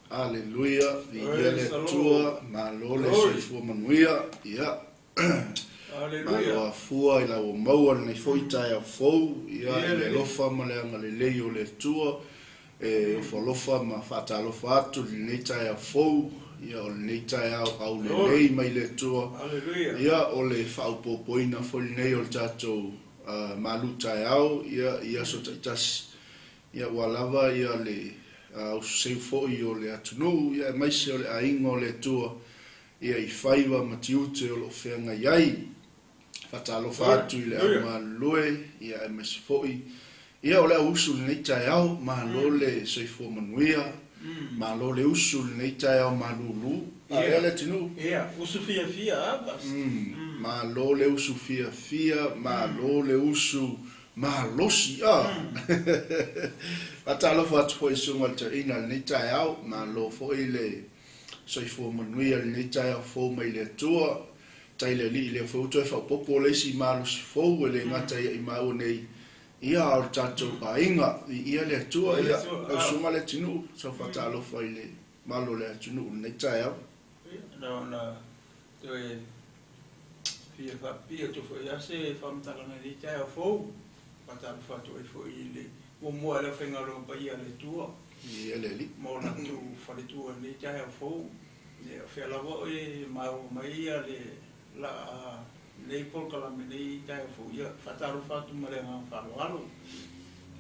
Aleluia, viia le Atua, malo le soifua manuia, ia. Malo afua i la ua maua lenei foi taeao fou, ia, i le alofa ma le agalelei o le Atua. E ofo alofa ma faatalofa atu i lenei taeao fou, ia o lenei taeao aulelei mai le Atua. Ia o le faaopoopoina foi lenei o le tatou malu taeao ia i aso taitasi. Ia ua lava ia le auseu foi o le atunuu, ia aemaise o le aiga o le Atua, ia i faiva ma tiute o loo feagai ai. Faatalofa atu i le au galulue, ia aemaise foi ia o le au usu i lenei taeao, malo le soifua manuia, malo le usu i lenei taeao malulu. Ia le atunuu. Ia, usu fiafia a Pastor. Malo le usu fiafia, malo le usu malosi a. Faatalofa atu foi i susuga i le toeaina i lenei taeao, malo foi le soifua manuia i lenei taeao fou mai le Atua. Tai le Alii lea foi ua toe faaopoopo le isi malosi fou e le gata ia i maua nei, ia a o le tatou aiga, viia le Atua, ia lau susuga Leatinuu, sau faatalofa i le mamalu o le atunuu i lenei taeao. Ia, na ona toe fia faapipii atu foi lava se faamatalaga i lenei taeao fou. Faatalofa atu ai foi i le muamua i le aufaigaluega paia a le Atua. Viia le Alii. Ma o latou faletua i lenei taeao fou. Ia, o fea lava oe maua mai ia le laa lenei polokalame i lenei taeao fou, ia faatalofa atu ma le agaga faaaloalo.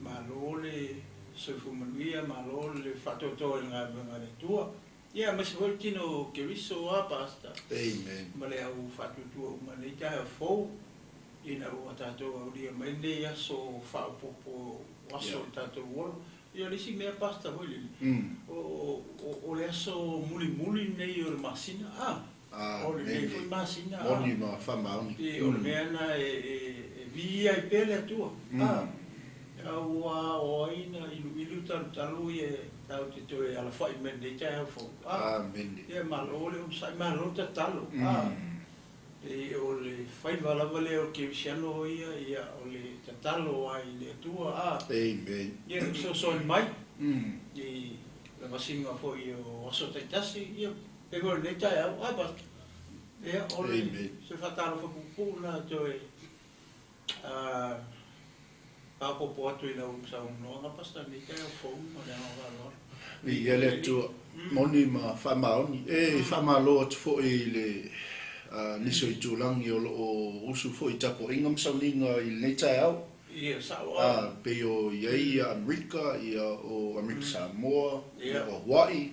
Malo le soifua manuia, malo le faatoatoa i le galuega a le Atua. Ia, aemaise foi le tino o Keriso a Pastor. Amen. Ma le au faatuatua uma i lenei taeao fou, ina ua tatou aulia mai lenei aso faaopoopo o aso o le tatou ola. Ia, o le isi mea Pastor foi lele, o le aso mulimuli lenei o le masina, a o lenei foi masina, a. Moni ma faamaoni. O le mea lena e viia ai pea le Atua, a. Aua o ai na iluilu talutalu ia tatou te toe alafai mai lenei taeao fou, a. Amene. Ia, malo le onosai, malo le tatalo, a. E o le faiva lava lea o le kerisiano ia, ia o le tatalo ai i le Atua, a. Amen. Ia, fesoasoani mai i le vasiga foi o aso taitasi, ia pei foi o lenei taeao, a Pastor. Ia, o le se faatalofa puupuu lena toe faaopoopo atu i lau saunoaga Pastor i lenei taeao fou ma le agaga faaaloalo. Viia le Atua, moni ma faamaoni. E faamalo atu foi i le nisi o itulagi o loo usu foi i tapuaiga ma sauniga i lenei taeao. Ia, sao a. Pei o i ai ia Amerika, ia o Amerika Samoa, ia o Hawaii,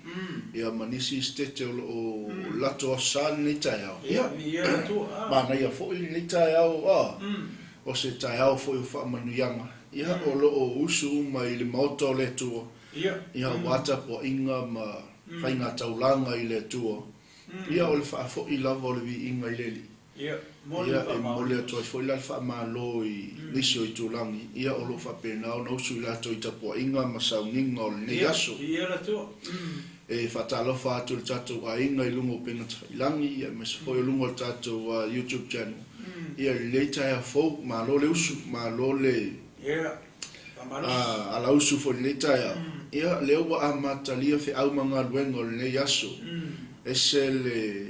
ia ma nisi sitete o loo lato aso sa lenei taeao. Ia, viia le Atua. Manaia foi lenei taeao, a. O se taeao foi o faamanuiaga, ia o loo usu uma i le maota o le Atua. Ia aua tapuaiga ma faiga taulaga i le Atua. Ia o le faafoi lava o le viiga i le Alii. Ia, Ia e momoli atu ai foi la le faamalo i nisi o itulagi, ia o loo faapena ona usu i latou i tapuaiga ma sauniga o lenei aso. E faatalofa atu i le tatou aiga i luga o upega tafailagi, ia aemaise foi o luga o le tatou YouTube channel. Ia i lenei taeao fou, malo le usu, malo le alausu foi i lenei taeao. Ia lea ua amatalia feau ma galuega o lenei aso. Ese le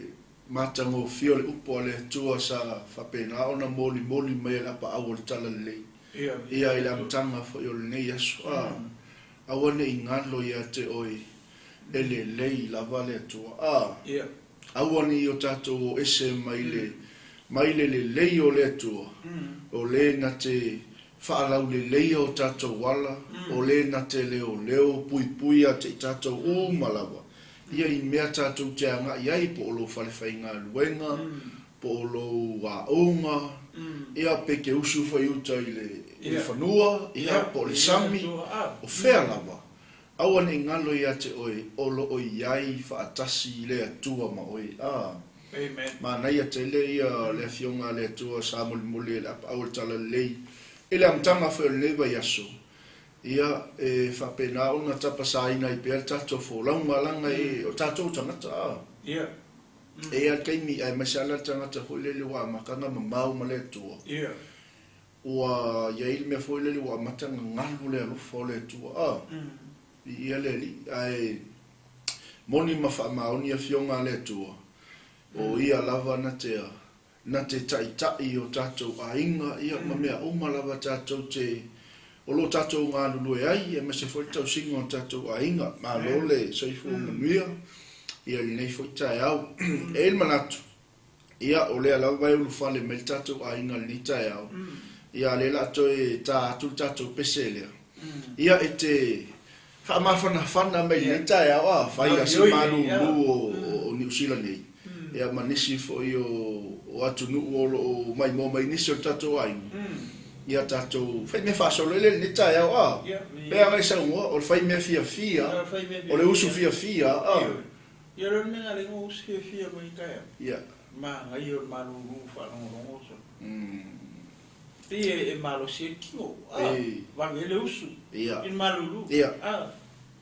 matagofie o le upu a le Atua sa faapena ona molimoli mai e le apaau o le Talalelei. Ia i le amataga foi o lenei aso. Aua nei galo ia te oe e lelei lava le Atua. Aua nei o tatou o ese mai le mai le lelei o le Atua. O le na te faalauleleia o tatou ala, o le na te leoleo puipui ia te i tatou uma lava. Ia i mea tatou te agai ai po o lou fale faigaluega, po o lou aoga, ia pe te usu foi i uta i le fanua, ia po o le sami, o fea lava. Aua nei galo ia te oe o loo i ai faatasi le Atua ma oe. Amen. Manaia tele ia le afioga a le Atua sa molimoli e le apaau o le Talalelei i le amataga foi o lenei vaiaso. Ia e faapena ona tapasaina ai pea le tatou folauga laga e o tatou tagata, a. E i ai le taimi aemaise lava le tagata foi lele ua amata ona mamao ma le Atua. Ua i ai le mea foi lele ua amata ona galo le alofa o le Atua, a. Viia le Alii, ae moni ma faamaoni afioga a le Atua, o ia lava na te na te taitai o tatou aiga, ia ma mea uma lava tatou te o lo o tatou galulue ai, aemaise foi le tausiga o tatou aiga. Malo le soifua manuia ia i lenei foi taeao. E i ai le manatu, ia o lea lava e ulufale mai le tatou aiga i lenei taeao, ia a o lea o le a toe ta atu le tatou pese lea, ia e te faamafanafana mai i lenei taeao, a fai lava si malulu o Niu Sila nei, ia ma nisi foi o atunuu o lo o maimoa mai nisi o le tatou aiga, ia tatou fai mea faasolo ai lea i lenei taeao, a pei lava ona e saunoa, o le fai mea fiafia, o le usu fiafia, a. Ia, o le mea na lego usu fiafia mai taeao. Ia. Manaia o le malulu faalogologo. Pei e malosi ai le tino, a, vave ai le usu i le malulu, a,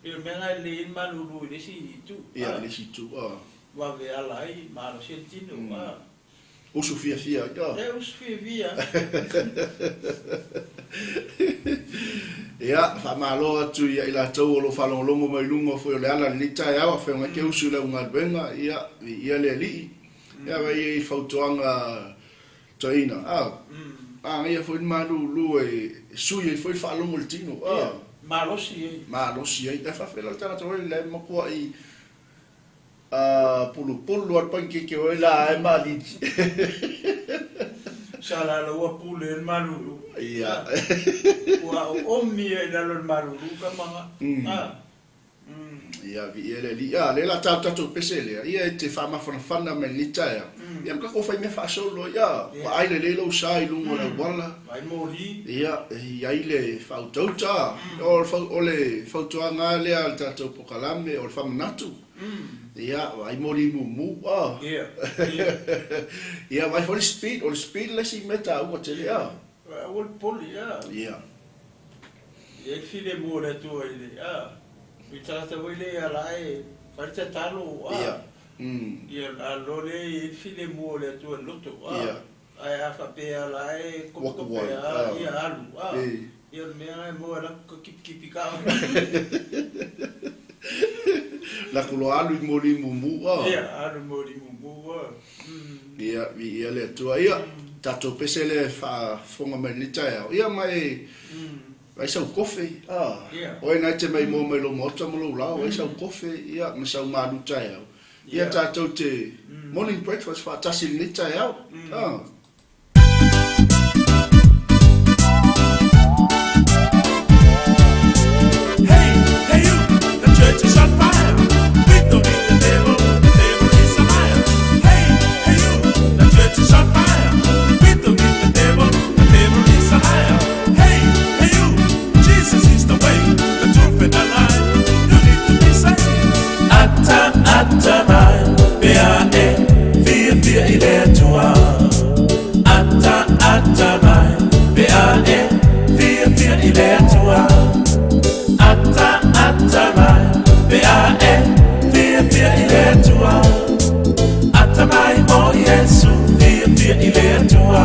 pei o le mea lena e lelei ai le malulu i le isi itu, a, i le isi itu, a, vave ala ai, malosi ai le tino, a. Usu fiafia ai, a. E usu fiafia. Ia, faamalo atu ia i latou o lo o faalogologo mai i luga foi o le ala i lenei taeao, afai e te usu i lau galuega, ia, viia le Alii. Ia, vaai i ai fautuaga Toeaina, a, manaia foi le malulu e sui ai foi le faalogo i le tino, a. Ia, malosi ai. Malosi ai. Ae faafefea la le tagata foi lele e matuai pulupulu lava le panikeke o la e malili. Sa lala ua pule ai le malulu. Ia. Ua oomi ai i lalo o le malulu ka maga. A. Ia, viia le Alii. A, lea o le a ta tatou pese lea, ia e te faamafanafana mai lenei taeao. Ia ma tatou fai mea faasolo ai. A, vaai lelei lou sa i luga o le auala. Vaai moli. Ia, e i ai le faautauta. O le fautuaga lava lea a le tatou polokalame, o le faamanatu. Ia, vaai moli mumu. A. Ia, ia. Ia, vaai foi le speed. O le speed le isi mea taua tele. A. Aua le popole. A. Ia. E i ai le filemu o le Atua i le, a, i le tagata foi lea e ala ae fai le tatalo, a, Ia. Mm. ia, a loa lea e i ai le filemu o le Atua i le loto, a, Ia. ae a faapea e ala ae Ua kopekope, kuai, a, a. ia alu, a, E. ia o le mea lena e maua e laku ka kipikipi ka. Laku loa alu i moli mumu, a. Ia, alu i moli mumu, a. Mm. Ia, viia le Atua. Ia, tatou pese lea e faafofoga mai i lenei taeao. Ia, ma e Ai sau kofe, a. Oe na e te maimoa mai lou maota ma lou lao, ai sau kofe, ia, ma sau malu taeao. Ia tatou te morning breakfast faatasi i lenei taeao. A. Hey, hey you, the church is on fire. We don't need the devil, the devil is a liar. Hey, hey you, the church is on fire. We don't need the devil, the devil is a liar. Hey, hey you, Jesus is the way, the truth and the life. You need to be saved. Ata, ata mai, P-A-E, fia fia i le Atua. Ata, ata mai, P-A-E, fia fia i le Atua. Ata, ata mai, P-A-E, fia fia i le Atua. Ata mai mo Iesu, fia fia i le Atua.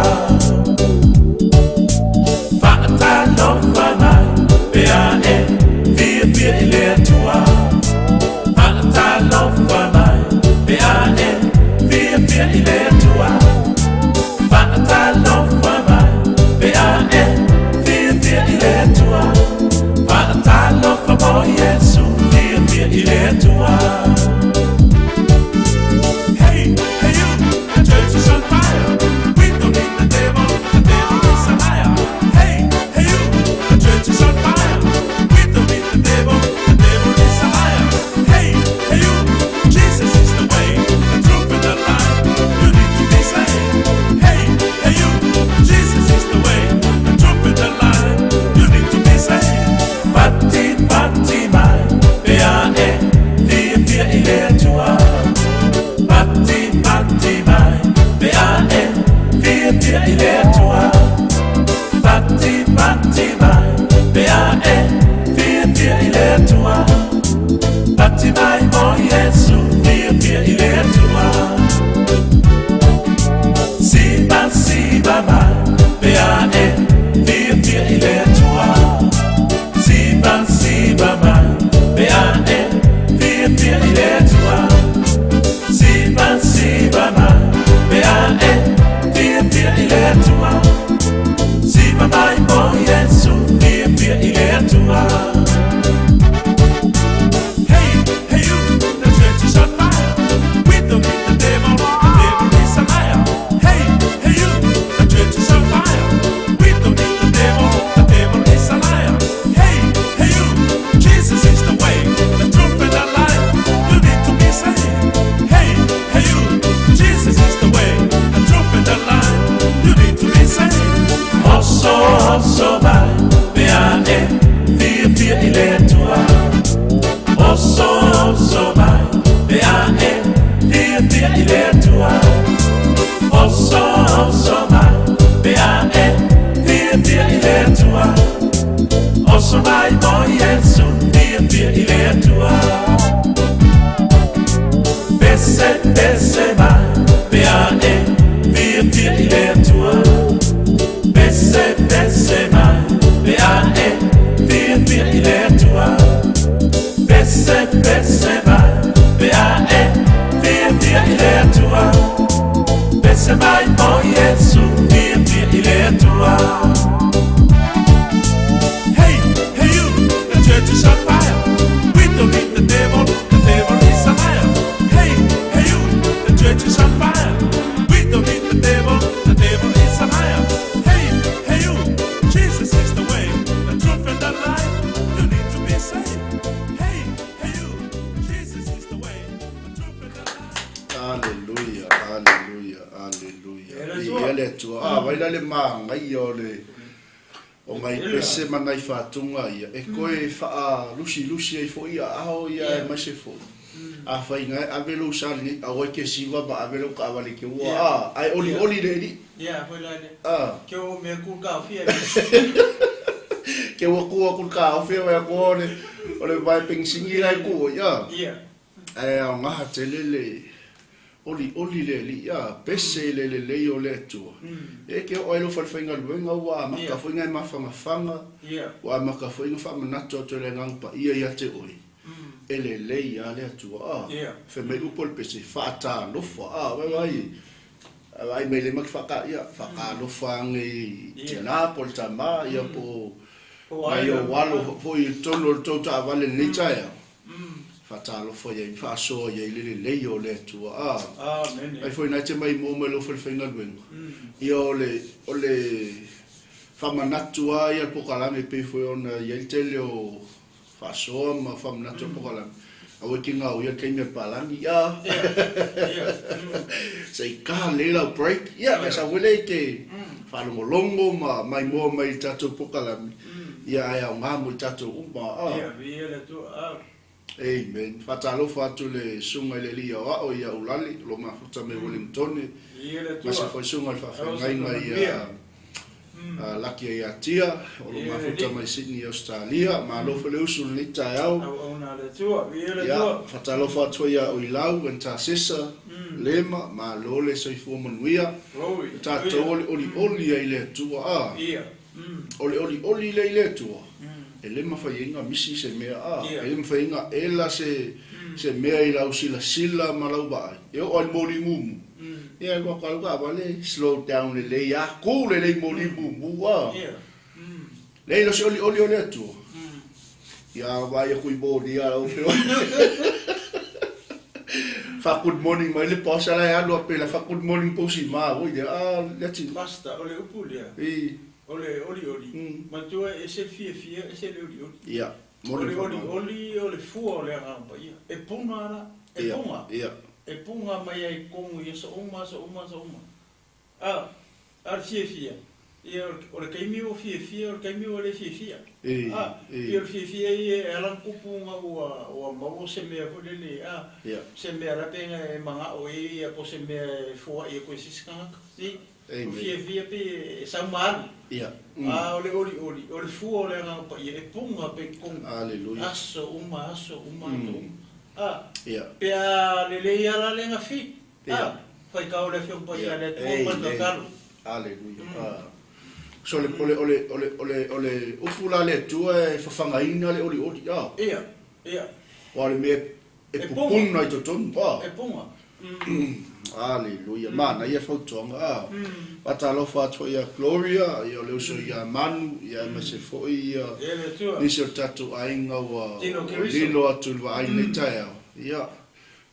Faatalofa mai, P-A-E, fia fia i le Atua. Faatalofa mai, P-A-E, fia fia i le Atua. Faatalofa mai, P-A-E, fia fia i le Atua. Faatalofa mo Iesu, fia fia i le Atua. Hey, hey you, the church is on fire. We don't need the devil, the devil is a liar. Hey, hey you, the church is on fire. We don't need the devil, the devil is a liar. Hey, hey you, Jesus is the way, the truth and the life. You need to be saved. Hey, hey you, Jesus is the way, the truth and the life. You need to be saved. Pati, pati mai, P-A-E, fia fia i le Atua. Pati, pati mai, P-A-E, fia fia i le Atua. Pati, pati mai, P-A-E, fia fia i le Atua. Pati mai mo Iesu, fia fia i le Atua. Siva, siva mai, P-A-E, fia fia i le Atua. Siva, siva mai, P-A-E, fia fia i le Atua. Siva, siva mai, P-A-E, fia fia i le Atua. Siva mai mo Iesu, fia fia Pese, pese mai pe a e fiafia i le Atua. Pese, pese mai pe a e fiafia i le Atua. Pese, pese mai pe a e fiafia i le Atua. Pese mai o Iesu fiafia i le Atua. Hey, hey you, the church is on fire. We don't need the devil, the devil is a liar. Hey, hey you, the church is on fire. We don't need the devil, the devil is a liar. Hey, hey you, Jesus is the way, the truth and the life. You need to be saved. Hey, hey you, Jesus is the way, the truth and the life. Aleluia, aleluia, aleluia. Viia le Atua. A, vai la le māngaia o le o ngai pese ma nai fatuga ia e koe faalusilusi ai foʻi aao ia aemaise foʻi afai gae ave lou sa lenei aua e ke siva ma ave lou kaavale ke ua a ae olioli le alii. Ia, foi la lea. A. Ke o mea ku ka fia. Ke ua ku aku le kaofi vai aku o le vae penisigi la e ku ia. Ae aogaha tele le olioli le alii a pese i le lelei o le Atua. E ke oo ai lou falefaigaluega ua amata foi na e mafagafaga, ua amata foi na faamanatu atu e le Agaga Paia ia te oe, e lelei a le Atua a. Fai mai upu o le pese, faatalofa a, vaevae vaai mai le ma ke faaka ia, faatalofa age i tinā po o le tamā ia po o nai ou alo foi i totonu o le tou taavale i lenei taeao. Faatalofa i ai ma faasoa i ai le lelei o le Atua a. Amene. Ai foi na e te maimoa mai lou falefaigaluega. Ia o le o le faamanatu lava ia le polokalame pei foi ona i ai le tele o faasoa ma faamanatu o le polokalame. Aua e te gaoia le taimi a le palagi a. Se i ka lelei lau break ia e sau foi lea e te faalogologo ma maimoa mai i le tatou polokalame ia ae aoga mo i tatou uma a. Ia, viia le Atua. A. Amen. Faatalofa atu le Susuga i le Alii Aoao ia Ulale, o lo o mafuta mai Wellingtone, Viia le ma se Atua. foi susuga i le Ausa faafeagaiga manuia. ia Laki Aiatia, o lo o Viia le mafuta Alii. mai Sydney, Australia. Malo foi le usu i lenei taeao. Auauna a le Atua. Viia le Ia, Atua. faatalofa atu ai ia Oilau and Tasesa, Lema, malo le soifua manuia. Glory. O tatou o le olioli ai i le Atua, a. Ia. O le olioli lea i le Atua, e le mafai ai ona misi se mea, a. E le mafai ai ona ela se se mea i lau silasila ma lau vaai. E oo lava i le moli mumu, ia e alu atu lava lau taavale slow down lelei lava, tu lelei moli mumu, a. Leai le o se olioli o le Atua. Ia vaai atu i molia lau afioga. Fa good morning mai le boss ala e alu a pela fa good morning pousi ma foi lea a le atinuu. Pastor, o le upu lea, I. o le olioli, manatua e ese le fiafia, ese le olioli. Ia, O moni le le faamama. olioli o le fua o le Agaga Paia. E puga la, e puga. E puga mai ai i totonu i aso uma, aso uma, aso uma. A, a o le fiafia, ia o le taimi ua fiafia, o le taimi ua le fiafia. A, pei o le fiafia ia e ala ona tupu ona ua, ua maua se mea foi lele, a, se mea lape na e manao ai ia po o se mea e foai atu e se isi tagata. Si, o le fiafia pei e sau ma alu. A o le olioli, o le fua o le Agaga Paia e puga pea i totonu, aso uma, aso uma, aso uma. A, pe a lelei lava la lea fi, a, faitau le Afioga Paia a le Atua ma le tatalo. Aleluia. So o le o le o le o le o le o le upu la a le Atua e fafagaina le olioli a. Ia, ia. Aua o le mea e E puga. pupuna i totonu a. E puga. Aleluia. Manaia fautuaga a. Faatalofa atu foi ia Gloria, ia o le uso ia Manu, ia aemaise foi ia Ia le Atua. nisi o le tatou aiga ua Tino Keriso. lilo atu i le vaai i lenei taeao. Ia,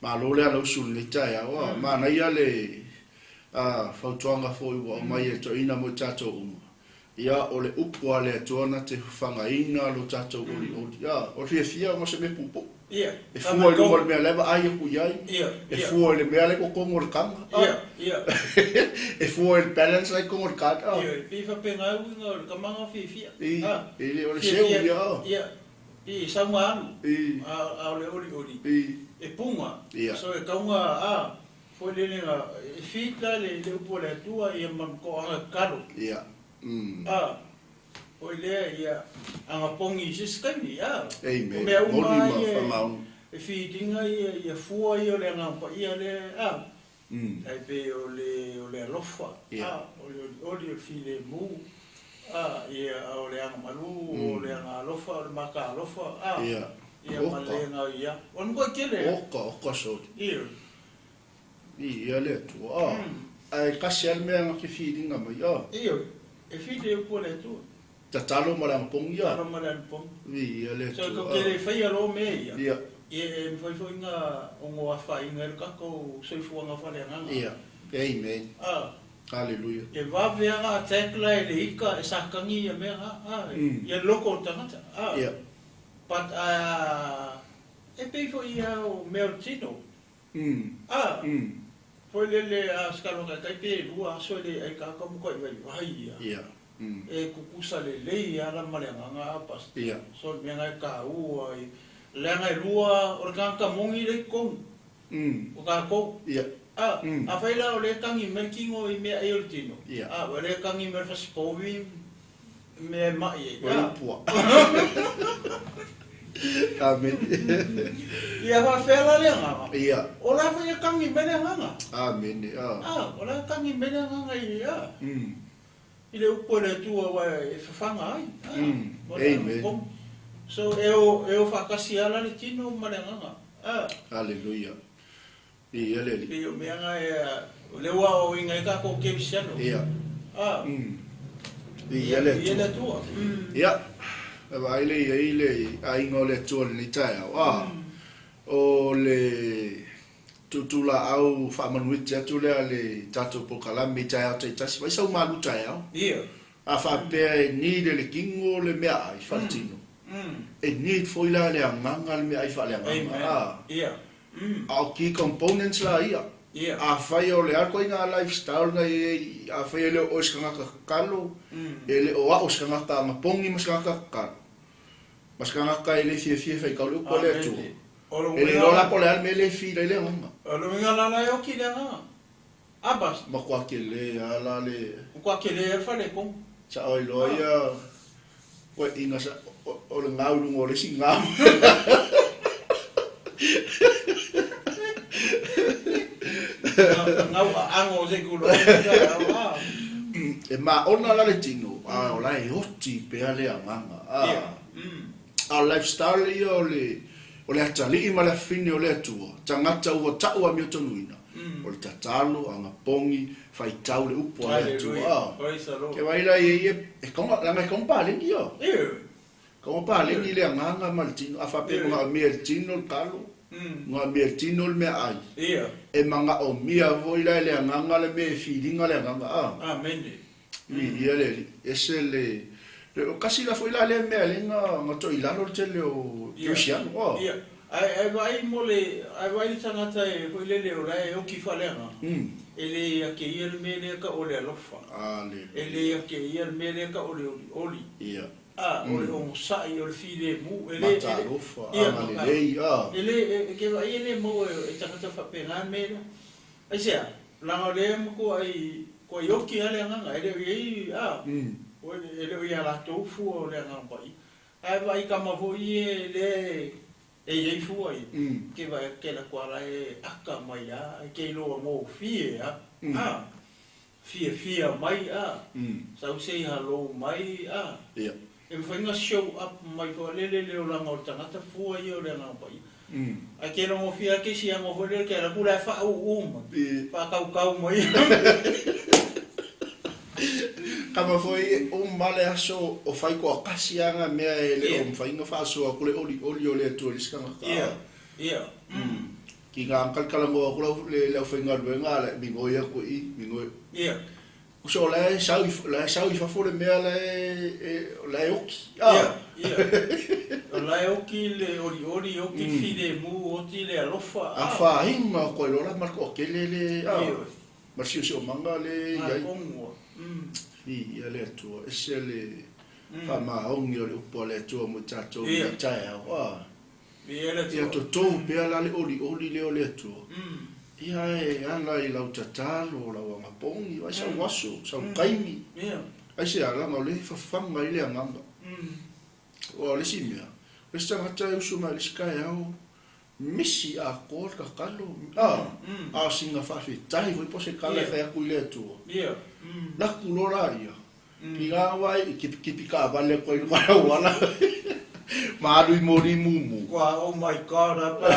malo le alausu i lenei taeao a. Manaia le fautuaga foi ua aumai e toeaina mo i tatou uma. Ia, o le upu a le Atua na te fafagaina lo tatou olioli. A, o le fiafia ona o se mea puupuu. Ia, E fua i luga o le mea la e vaai atu i ai. Ia, E fua i le mea la e i totonu o le kanga. Ia, ia. E fua i le balance la e i totonu o le kanga. Ia, e pei faapena e uiga o le tamaga fiafia. I, e le o le seu Fiafia, ia. Ia, i sau ma alu. I. A o le olioli. I. E puga. Ia. So e tau na, a, foi lele na, e fit la le le upu a le Atua ia ma toaga kalo. Ia. A, foi lea ia aga pogi i se isi taimi, a. Amen. O mea uma Moni ma ia faamaoni. E filiga ia ia fua ia o le Agaga Paia lea a, tai pei o le o le alofa a, o le olioli, o le filemu a, ia o le agamalu, o le agaalofa, o le makaalofa a, ia ma le gaoia. O le matua tele a. Oka, oka soli. Ioe. Viia le Atua. Ae tasi lava le mea na te filiga mai a. Ioe. E fili e upu a le Atua. Tatalo ma le anapogi ia. Tatalo ma le anapogi. Viia le So Atua. tou te le faia loa mea ia. Ia. Ia e mafai foi na ono afaina ai le tatou soifuaga faaleagaga. Ia. Amen. A. Haleluia. E vave lava na attack la e le ika e Satani ia mea na, a, ia le loto o le tagata. A. Ia. But a, e pei foi ia o mea o le tino. A. Foi lele a se kalo kai pe lua aso e le ai ka mo kai vai vai ia. Ia. E kukusa lelei ala ma le agaga a pastor. Ia. So le mea na e taua ai leaga e lua o le tagata moni lea i totonu o tatou. Ia. A, afai la o lea e tagi mai le tino i mea ai o le tino, Ia. a, o lea e tagi mai le fasipovi i mea e mai ai. Ua A. upu a. Amene. Ia faapefea la le agaga? Ia. O la foi e tagi mai le agaga. Amene. A. A, o la e tagi mai le agaga i, a. I le upu a le Atua aua e fafaga ai. A, o le Amen. agaga. So e o, e o faatasi lava la le tino ma le agaga. A. Haleluia. Viia le Alii. Pei o mea na e, o lea ua aoaoina ai tatou kerisiano. Ia. A. Viia le Viia le Atua. Atua. Ia, e vaai lea i ai le aiga o le Atua i lenei taeao. A, o le tuutulaau faamanuiti atu lea a le tatou polokalame i taeao taitasi, vai sau malu taeao. Ia. A faapea e need e le tino le meaai faaletino, e need foi la le agaga le meaai faaleagaga. Amen. A. Ia. A o key components la ia. Ia. Afai o le a ituaiga lifestyle na i ai, afai e le o oe se tagata tatalo, e le o a'u se tagata anapogi ma se tagata tatalo, ma se tagata e le fiafia e faitau le upu a le Atua, e le iloa la po o le a le mea lea e feel ai le agaga. O le uiga la la e oki le agaga. Abas. Matua tele lava la le. Matua tele lava le faletonu. Sao ai loa ia koeʻina sa o le gau i luga o le isi gau. Gau aano se i tulou ai a. E maona la le tino, a o la e oti pea le agaga. A o le lifestyle ia o le o le atalii ma le afafine o le Atua, tagata ua ta'u amiotonuina, o le tatalo, agapogi, faitau le upu a le Atua. Haleluia. Ke vaai la i ai e kaunga, leaga e kaunga paleni ia. Kaunga paleni le agaga ma le tino. A faapea e manaomia e le tino le talo, manaomia e le tino le meaai. E manaomia foi la e le agaga le mea e filiga le agaga. A. Amene. Viia le Alii. Ese le, le o kasi la foi la lea mea lea na, na toilalo le tele o Kerisiano. A. Ia. Ae, ae vaai mo le, ae vaai le tagata e foi lele o la e oki faaleagaga. E le ia te ia le mea lea tau o le alofa. Aleluia. E le ia te ia le mea lea tau o le olioli. Ia. A, o le onosai, o le filemu, e le, e le, Matalofa, ia, agalelei, a. E le, e, ke vaai e le maua e, e tagata faapena mea lea. Aisea? Leaga o lea e matuai, tuai oki lava le agaga, e le o i ai, a, e le o i a latou fua o le Agaga Paia. Ae vaai tama foi ia lea e i ai fua ia, ke vaai atu ke latou ala e aka mai lava, e ke iloa gofie lava, a, fiafia mai, a, sau say hello mai, a, e mafai ona show up mai foi lele le olaga o le tagata fua ia o le Agaga Paia. Ae ke logofia lava ke isi aga foi lele ke alu atu la e faauu mai, faatautau mai. Kama foi e uma le aso o fai toatasi lava na mea e le o mafai ona faasoa atu le olioli o le Atua i le isi tagata. Ia, ia. Ki ngā kalkalanoa atu lau le aufaigaluega a le migoi atu i i, migoi. Ia. Uso o la e sau i la e sau i fafo le mea la e la e oki. Ia, ia. O la e oki le olioli, oki le filemu, oti le alofa. Afaina koe loa la ma le toatele le ma le siosiomaga le i ai. Viia le Atua, ese le faamaoni o le upu a le Atua mo i tatou i lenei taeao. Viia le Atua. Ia totou pea la le olioli lea o le Atua. Ia e ala i lau tatalo, lau agapogi, ai sau aso, sau taimi. Aisea, leaga o lea e fafaga ai le agaga. Aua o le isi mea, o le isi tagata e usu mai i le isi taeao, Misi atoa le tatalo, a, a o sina faafetai foi po o se tala e fai atu i le Atua. Laku loa laia, i la wā i kipikipī kaʻawale atu ai i luga o le auala ma alu i moli mumu. Kua, oh my God, a pa.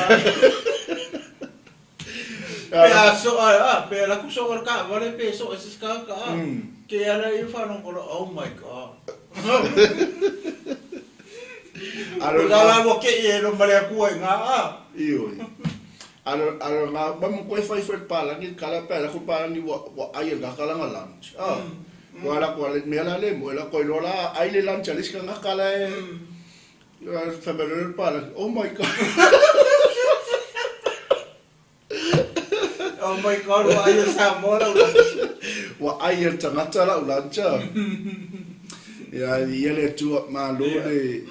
Pe a soa, a, pe ala ku soa le kaʻawale pe soa se se ka a. Ke ala i whanongo oh my God. Alo la la ua ke i e lo male akua i ngā a. Ioe. Alo alo ngā ma mo koe fai fai palangi kala pe ala ko palangi ua ua ai e ngā kala ngā lunch. Ah. Ua ala ko ale mea la le mo ela koe lola ai le lunch ale sika ngā kala e. Fai mai le palangi. Oh my God. Oh my God, ua ai e Samoa lau lunch. Ua ai e le tagata lau lunch. Ia, ia le Atua, malo le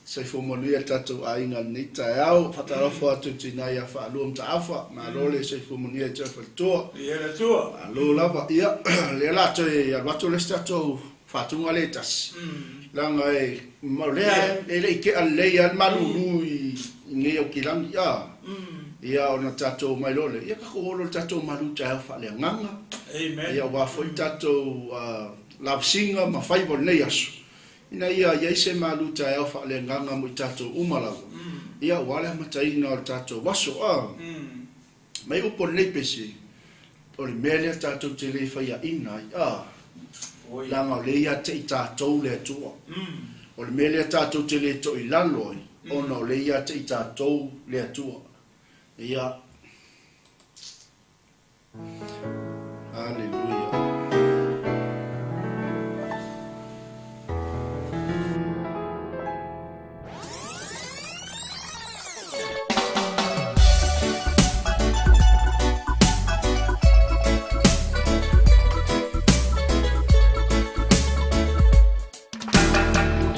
soifua manuia le tatou aiga i lenei taeao. Faatalofa atu i tina ia Faalua Mataafa, malo le soifua manuia i te faletua. Ia le Atua. Malo lava. Ia, lea o le a toe alu atu le isi tatou faatuga lea e tasi. Leaga e, o lea e le i tea lelei lava le malulu i nei Aukilani, a. Ia, ona tatou omai loa lea, ia tatou o loa i le tatou malu taeao faaleagaga. Ia, aua foi le tatou lavasiga ma faiva o lenei aso, ina ia i ai se malu taeao faaleagaga mo i tatou uma lava, ia, aua le amataina o le tatou aso, a. Mai upu o lenei pese, o le mea lea tatou te le faiaina ai, a, leaga o lea ia te i tatou le Atua. O le mea lea tatou te le toilalo ai, ona o lea ia te i tatou le Atua. Ia. Haleluia.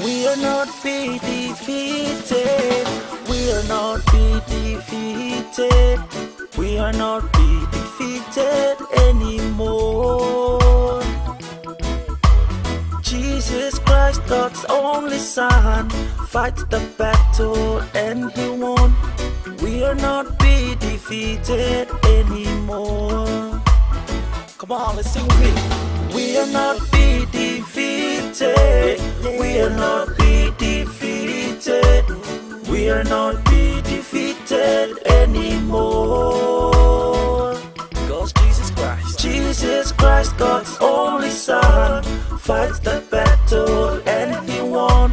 We are not be defeated. We are not be defeated. We are not be defeated anymore. Jesus Christ, God's only Son, fights the battle and he won. We are not be defeated anymore. Come on, let's sing with me. We are not be defeated. We are not be defeated. We are not be defeated anymore. Cause Jesus Christ. Jesus Christ, God's only Son, fights the battle and he won.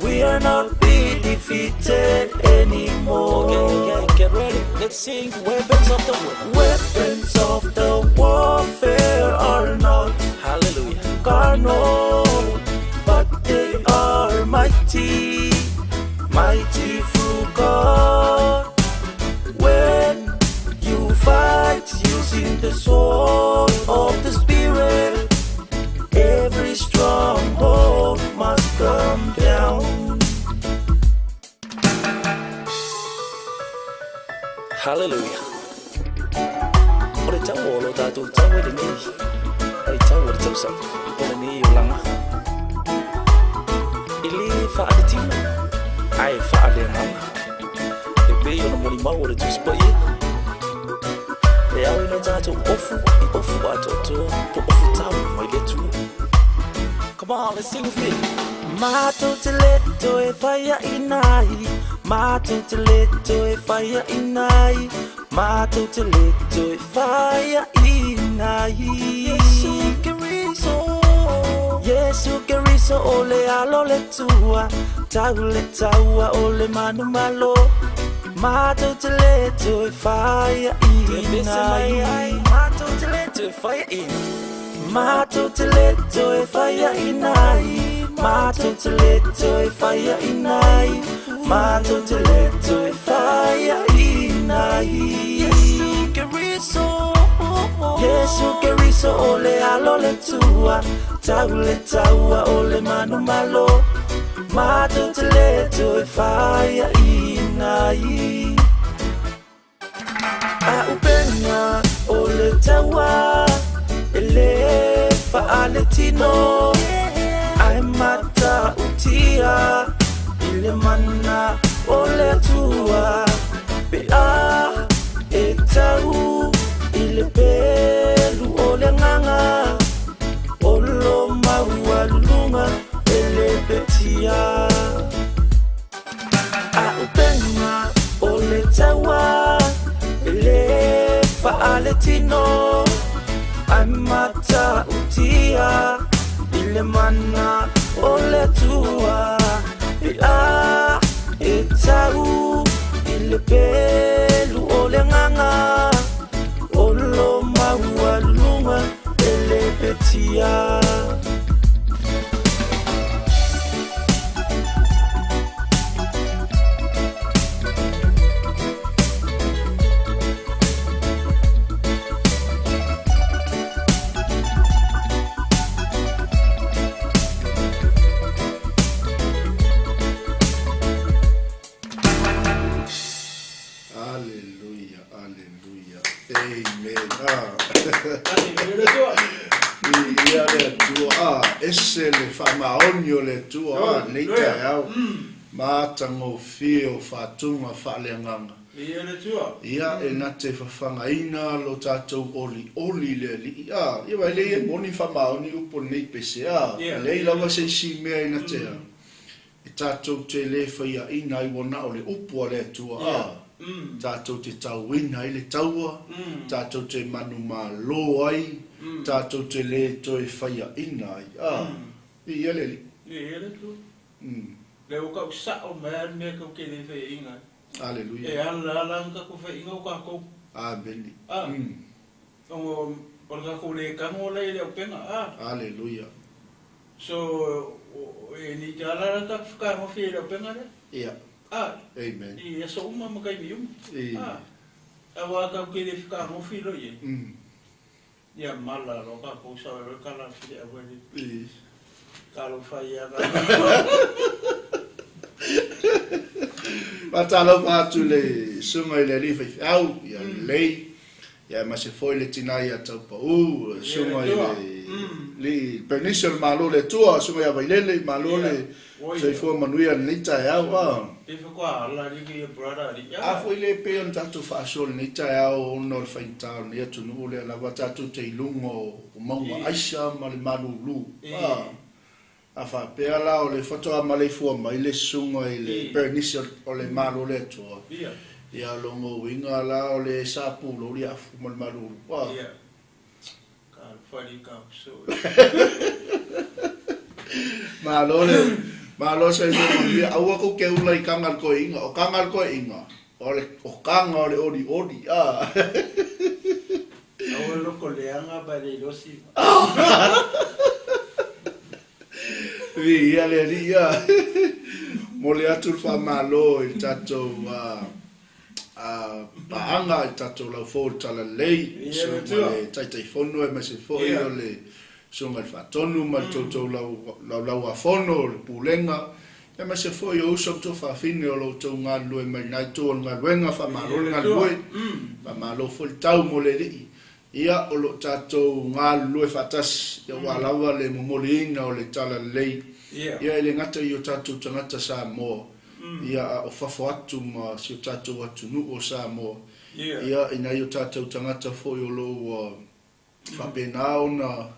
We are not be defeated anymore. Okay, okay, get ready. Let's sing Weapons of the War. Weapons of the warfare are not Hallelujah carnal, but they are mighty, mighty through God. When you fight using the sword of the Spirit, every stronghold must come down. Hallelujah. O le tau o lo tatou tau e lenei, ai tau o le tausaga o lenei olaga. E le faaletino, ae faaleagaga. E pei ona molimau o le Tusi Paia, e ao ina tatou ofu i ofu atoatoa po ofu tau mai le Atua. Come on, let's sing with me. Matou te le toe faiaina ai, matou te le toe faiaina ai, matou te le toe faiaina ai. Iesu Keriso, Iesu Keriso o le alo le tua, tau le taua o le manumalo. Matou te le toe faiaina ai, matou te le toe faiaina. Matou te le toe faiaina ai, matou te le toe faiaina ai, matou te le toe faiaina ai. Iesu Keriso, Iesu Keriso o le alo le tua, tau le taua o le manumalo. Matou te le toe faiaina ai. A'upenga o le taua e le faaletino, ae matautia i le mana o le Atua. tino Ae matautia i le mana o le Atua Pe a e tau i le pelu o le agaga O lo maualuga e le petia. Aleluia, aleluia. Amen. Ah. Viia le Atua. Ah, ese le faamaoni o le Atua ah, lenei taeao. Matagofie o faatuga faaleagaga. Ia, e na te fafagaina lo tatou olioli i le Alii. Ah, ia vai lea e moni faamaoni upu o lenei pese. Ah, e leai lava se isi mea e na te a. E tatou te le faiaina ai ua na o le upu a le Atua, ā, tatou te tauina ai le taua, tatou te manumalo ai, tatou te le toe faiaina ai, ā, viia le Alii. Viia le Atua. Lea ua kau sao mai lava le mea tou te le faiaina ai. Aleluia. E ala ala ana tatou faiaina o tatou. Amene. Ā, ona o le tatou le tago la i le auupega, ā. Aleluia. So, e ni te ala la taku whakahofi e rau penga rea? Ia. A. Amen. I aso uma ma kaimi uma. I. A. A wā kau kere whakahofi lo ie. Ia mala lo ka kou sa ro kala fi a wele. I. Ka lo whai a ka. Faatalofa atu le susuga i le alii faifeau, ia lelei. Ia ma se foi le tina ia Taupau, susuga i le alii Bernice o le Malo o le Atua, susuga ia Vailele, malo le soifua manuia i lenei taeao. A. A foi le pei ona tatou faasoa i lenei taeao ona o le faigata o lenei atunuu lea lava tatou te i luga o mauga aisa ma le malulu. A. A faapea la o le faatoa maleifua mai le susuga i le Bernice o le Malo o le Atua, ia o lona uiga la o le sa pulou le afu ma le malulu. A. Malo le malo soifua manuia. Aua kou ke ula i kaga le koeʻiga. O kaga le koeʻiga, o le o kaga o le olioli. A. Aua loko leaga ma le ilosi. Viia le Alii a. Momoli atu le faamalo i le tatou paaga i le tatou laufou o le Talalelei, susuga i le Taitaifono aemaise foi o le susuga i le Faatonu ma le toutou Laulauafono o le Pulega, aemaise foi o uso ma tuafafine o lo outou galulue mai lena itu o le galuega, faamalo le galulue, faamalo foi le tau mo le Alii. Ia, o lo o tatou galulue faatasi aua lava le momoliina o le Talalelei, ia e le gata i o tatou tagata Samoa, ia a o fafo atu ma si o tatou atunuu o Samoa, ia i nai o tatou tagata foi o lo o ua faapena ona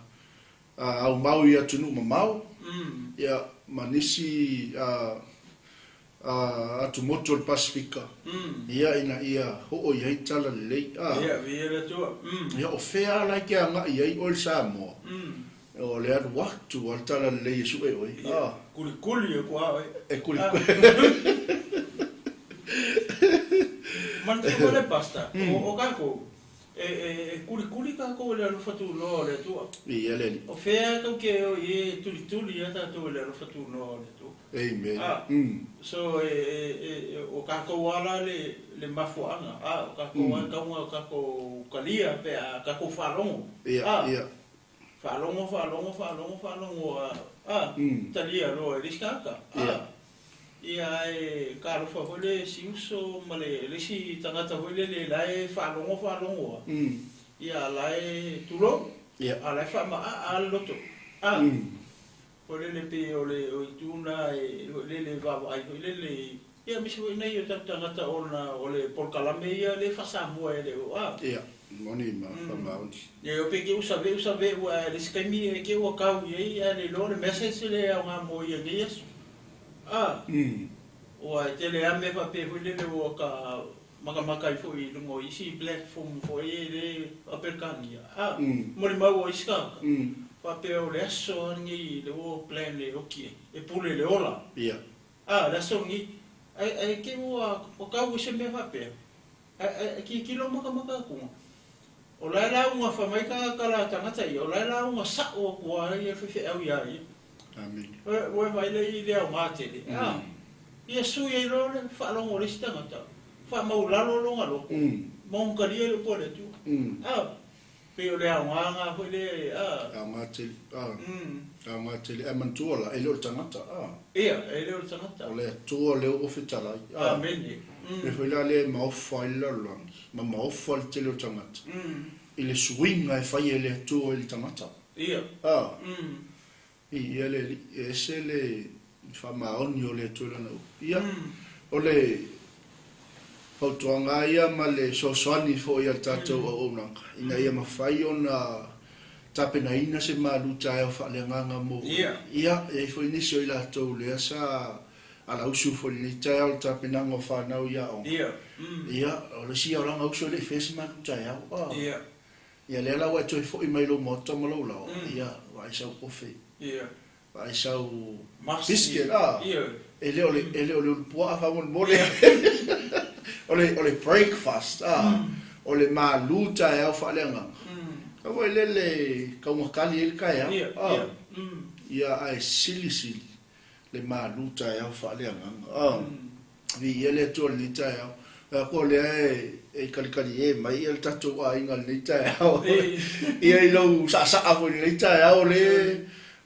aumau i atunuu mamao, ia ma nisi atumotu o le Pasefika, ia ina ia oo i ai talalelei. A. Ia o fea la e te agai i ai oe le Samoa? O le alu atu a le talalelei e sue oe. A. Kulikuli aku a oe. E kulikuli. Manatua le Pastor, o kakou, E kulikuli kākou i le alofa tunoa o le Atua. Viia le Alii. O fea e tou te o i e tulituli ia tātou i le alofa tunoa o le Atua. Amen. A, so e, e, e, o kākou a la le, le mafuaaga, a, o kākou a e tauga o kākou kalia pe a kākou faalogo. Ia, A, ia. Faalogo, faalogo, faalogo, faalogo a, a, talia loa e le isi tagata. A, Ia. Ia ae talofa foi le isi uso ma le isi tagata foi lele la e faalogo faalogo a, ia la e tulou, a la e faamaaa a le loto. A, foi lele pei o le o itu na e foi lele vaavaai foi lele ia aemaise foi nai o tatou tagata ona o le polokalame ia le faa-Samoa e le o a. Ia, moni ma faamaoni. Ia pe ke usa ve usa ve ua ae le isi taimi e ke ua kau i ai ae le iloa le message le aoga mo ia nei aso. A, ua e tele a mea faapea foi lele ua ka makamaka ai foi i luga o isi platform foi e le Aperekania, a, molimau o isi tagata, faapea o le aso lava lenei le ua plan e oki ai, e pule i le ola. A, le aso lenei, ae, ae te i ua tau i se mea faapea, ae, ae tilotilo makamaka atuga, o la e lauga fai mai tagata la tagata ia, o la e lauga sa'o atu lava ia le faifeau iā ia. Ua e vaai lea i le aoga tele, a, ia sui ai loa le faalogo o le isi tagata, faamaulalo lona loto, ma ona talia le upu a le Atua. A, pei o le aoga lena foi lea, a. Aoga tele, a. Aoga tele. Ae manatua la, e le o le tagata, a. Ia, e le o le tagata. O le Atua lea ua fetalai, a. Amene. Mea foi la lea e maofa ai le lalolagi, ma maofa le tele o tagata, i le suiga e fai e le Atua i le tagata. Ia. A. Ia le Alii, e ese le faamaoni o le Atua i Lana upu. Ia, o le fautuaga lava ia ma le fesoasoani foi a le tatou auaunaga, ina ia mafai ona tapenaina se malu taeao faaleagaga mo oe. Ia, e i ai foi nisi o i latou lea sa alausu foi i lenei taeao i le tapenaga o fanau i aoga. Ia, o le isi olaga uso e le i faia se malu taeao. Ia lea la ua e toe foi mai lou maota ma lou laoa, ia, vaai sau kofe, vaai sau biscuit, a, e le o le, e le o le ulupuaa faamolemole, o le, o le breakfast, a, o le malu taeao faaleagaga. Aua foi lele kaugatali ai le taeao, a, ia, ae silisili le malu taeao faaleagaga. A, viia le Atua i lenei taeao. Ae ko lea e kalikali e mai ia le tatou aiga i lenei taeao. Ia i lou saasaa foi i lenei taeao o le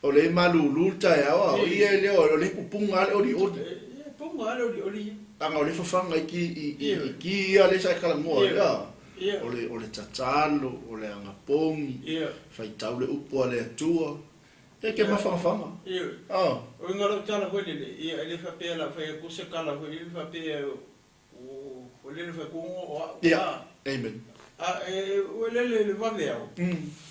o le malulu le taeao a o ia e le o le pupuga lava le olioli. E puga lava le olioli ia. Leaga o le fafaga i ki i i ki ia lea sa e talanoa ai a. O le o le tatalo, o le agapogi, faitau le upu a le Atua. E ke mafangafaga. Ioe. O uiga o lau tala foi lele, ia e le faapea o le a fai atu se tala foi lele faapea o lele fai atu o au. Ia. Amen. A e ua lele le vave au.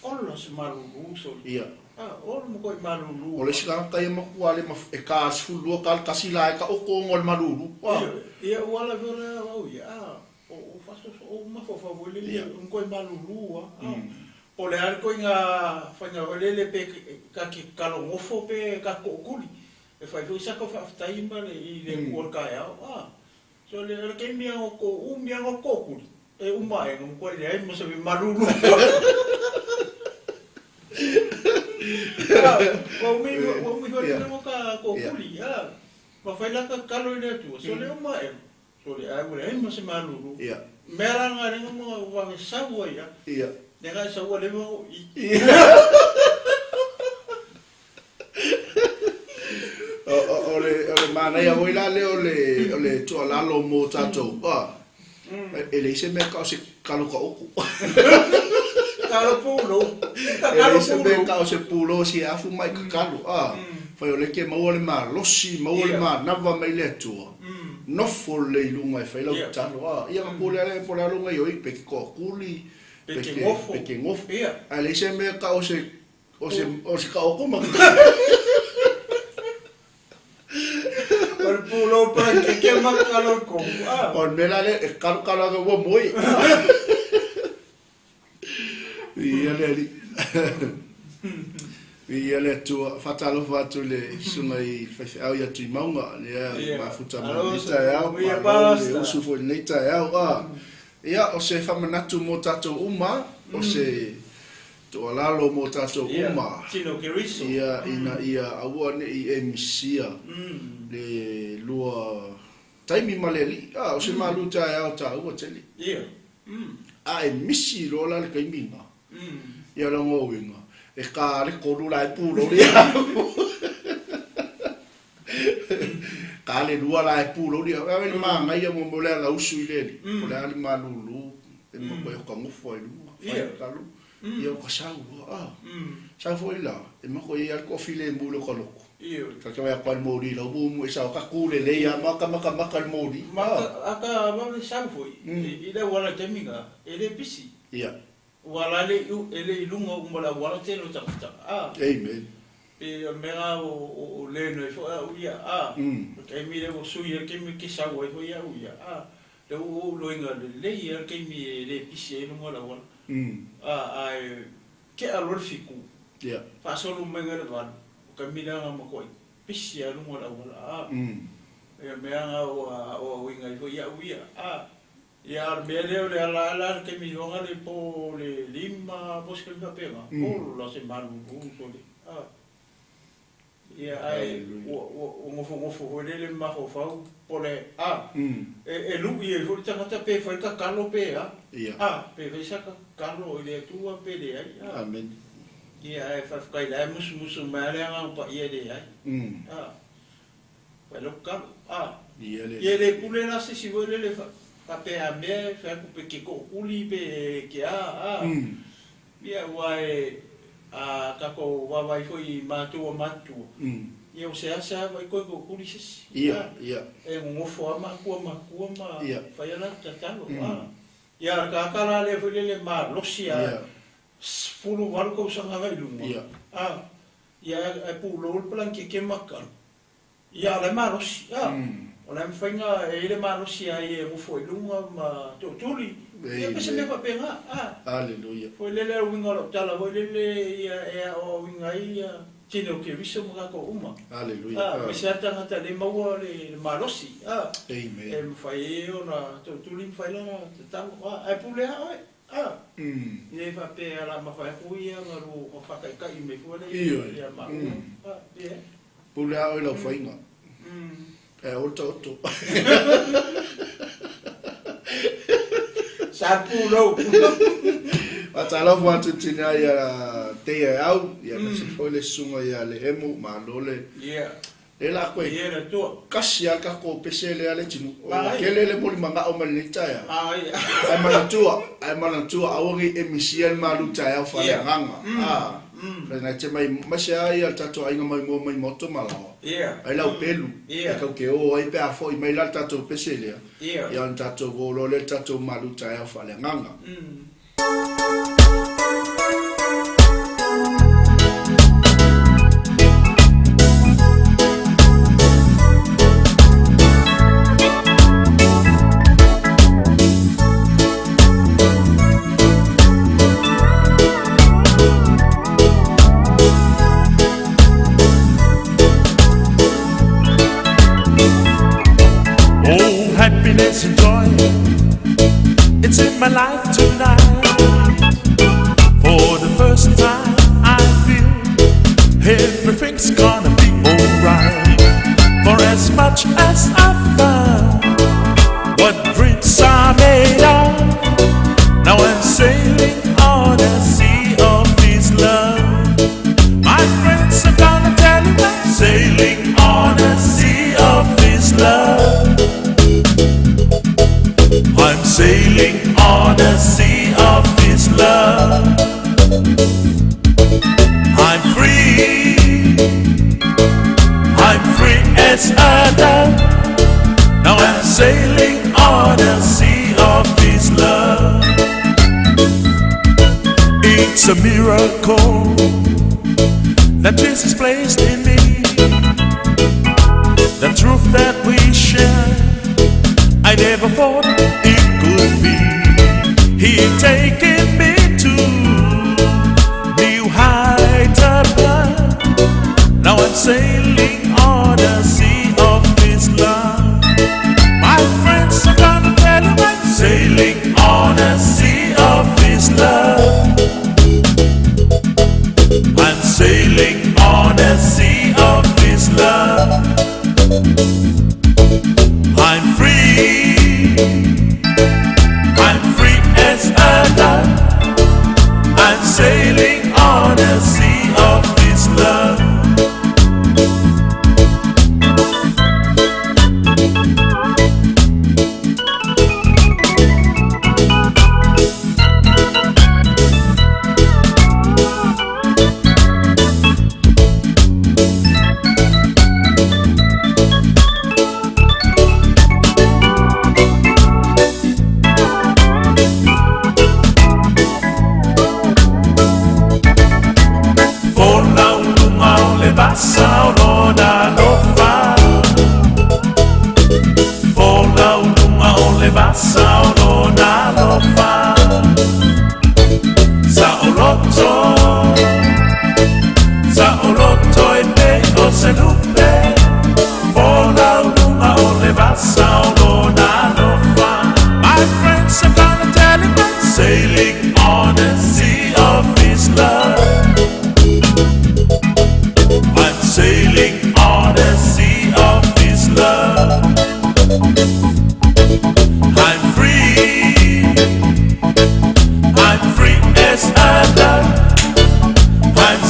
Ola se malulu soli. Ia. A ola matuai malulu. O le isi tagata ia matua le e ka 12 ka le tasi la e ka oko ona o le malulu. Ioe. Ia ua ala foi la au ia. A o fasoso o mafaufau foi lele o matuai malulu a. Po o le a le ituaiga faiga foi lele pe ta te kalogofo pe ta te tookuli, e fai foi sa tou faafetai ma le i le Atua o le taeao. A, so o le taimi lava o tou umi lava o tookuli, e uma ae na matuai leai ma se mea malulu. A, ua umi ua umi foi le o ta tookuli, a, ma fai la ta tatalo i le Atua, so le uma ae, so le ai ua leai ma se malulu. Mea la na lea na vave sau ai a. Lea na sau ua leva o i. O le manaia foi la lea o le tuualalo mo tatou, e leai se mea tau o se kalo taoto. Kalo pulou. E leai se mea tau o se pulou e afu mai ka kalo. Fai o lea e te maua le malosi, maua le manava mai le Atua. Nofo lelei i luga e fai lau tatalo. A, ia na pule lea po o le a lou gaoioi, pe te toakuli, pe te gofo, pe te gofo. Ae leai se mea tau o se, o se, o se taoto ma O le pulou parakeke ma kalo i kohu. A. O le mea la lea, e kalokalo ake ua moe. Viia le Alii. Viia le Atua. Faatalofa atu i le susuga i le faifeau ia Tuimauga, lea mafuta mai lenei taeao. Malo le usu foi i lenei taeao. A, ia, o se faamanatu mo tatou uma, o se tuualalo mo tatou uma, ia, ina ia aua ne i e misia le lua taimi ma le Alii. A, o se malu taeao taua tele. A e misi loa la le taimi lena, ia lona uiga, e ka le tolu la e puloli au. Ka le lua la e puloli au. E ave le manaia mo mea o le alausu i le alii, po o le a le malulu, e matua o ka nofo ai i luga, fai le talo, ia o ka sau loa. A, sau foi la, e matua i ai lava le toafilemu i lota loto. Ta te vaai atu lava i le moli i lau mumu e sao ka ku lelei lava ma ka makamaka i le moli. Ma a ka vave sau foi i le auala i taimi na, e le pisi. Ua la le e le i luga uma o le auala tele o tagata. A. Amen. Pe o le mea la o learn ai foi au ia. A. O le taimi lea ua sui ai le taimi e te sau ai foi au ia. A. Lea ua ou iloaina lelei lava le taimi e le pisi ai luga o le auala. Ae tea loa le 7, faasolo mai i le 8, o taimi lea na matuai pisi lava luga o le auala. Ia mea na ua aoaoina ai foi au ia. Ia a o le mea lea o le ala lava la le taimi foga le po le 5 po o se taimi faapena, ola se malulu sole. Ia ae ua ua nofonofo foi lele ma mafaufau po o le a, e lui ai foi le tagata pe fai le tatalo pe a, a, pe fai sa tatalo i le Atua pe leai, a. Amen. Ia ae faafetai la e musumusu mai lava le Agaga Paia e leai, a, fai lau tatalo, a. Ia le. Ia e le pule la se isi foi lele faapea a mea e fai atu pe te tootuli pe te a, a. Ia, aua e, a tatou vaavaai foi i matua matutua, ia ua seasea vaai toe tootuli se isi. Ia, ia. E nonofo lava matua matutua ma fai a latou tatalo. Ia, a o le tagata la lea foi lele e malosi lava, 18 tausaga agai i luga, a, ia ae pulou le palanikete ma tatalo. Ia, o la e malosi, a. O la e mafai ona, e i ai le malosi a ia e nofo i luga ma tootuli, ia pe se mea faapena, a. Aleluia. Foi lele o le uiga o lau tala foi lele ia e aoaoina ai ia tine o Keriso ma tatou uma. Aleluia. A, aemaise lava tagata e le maua le malosi, a. Amen. E mafai ai ona tootuli ma fai lana tatalo, a. Ae pule lava oe, a. E le faapea o le a mafai atu ia ona lua faataitai mai fua lea ia maua, a, ia. Pule a oe i lau faiga. Ae aua le taoto. Sa pulou. Faatalofa atu tina ia Teia e au, ia aemaise foi le susuga ia Lehemu, malo le le la koe. Ia le Atua. Kasi lava le tatou pese lea le tinu. Ua tele le molimagao mai lenei taeao. Ae manatua, ae manatua aua ne i emisia le malu taeao faaleagaga. A. Fai te mai maise lava ia le tatou aiga mai mua mai maoto ma laoa. Ai lau pelu e kau ke o ai pe a foi mai la le tatou pese lea. Ia ona tatou o loa lea i le tatou malu taeao faaleagaga. Oh, happiness and joy, it's in my life tonight. For the first time, I feel everything's gonna be alright. For as much as I found what dreams are made of, now I'm sailing on a sea of his love. My friends, I'm gonna tell you I'm sailing on a sea of his love. I'm sailing on a sea of his love. I'm free. I'm free as a dove. Now I'm sailing on a sea of his love. It's a miracle that Jesus placed in me. The truth that we share, I never thought it could be. He taken me to new heights above. Now I'm sailing on the sea of His love. My friends, I'm gonna tell you I'm sailing on the sea of His love. I'm sailing on the sea of His love. I'm free. I'm free as a dove. I'm sailing on the sea of His love.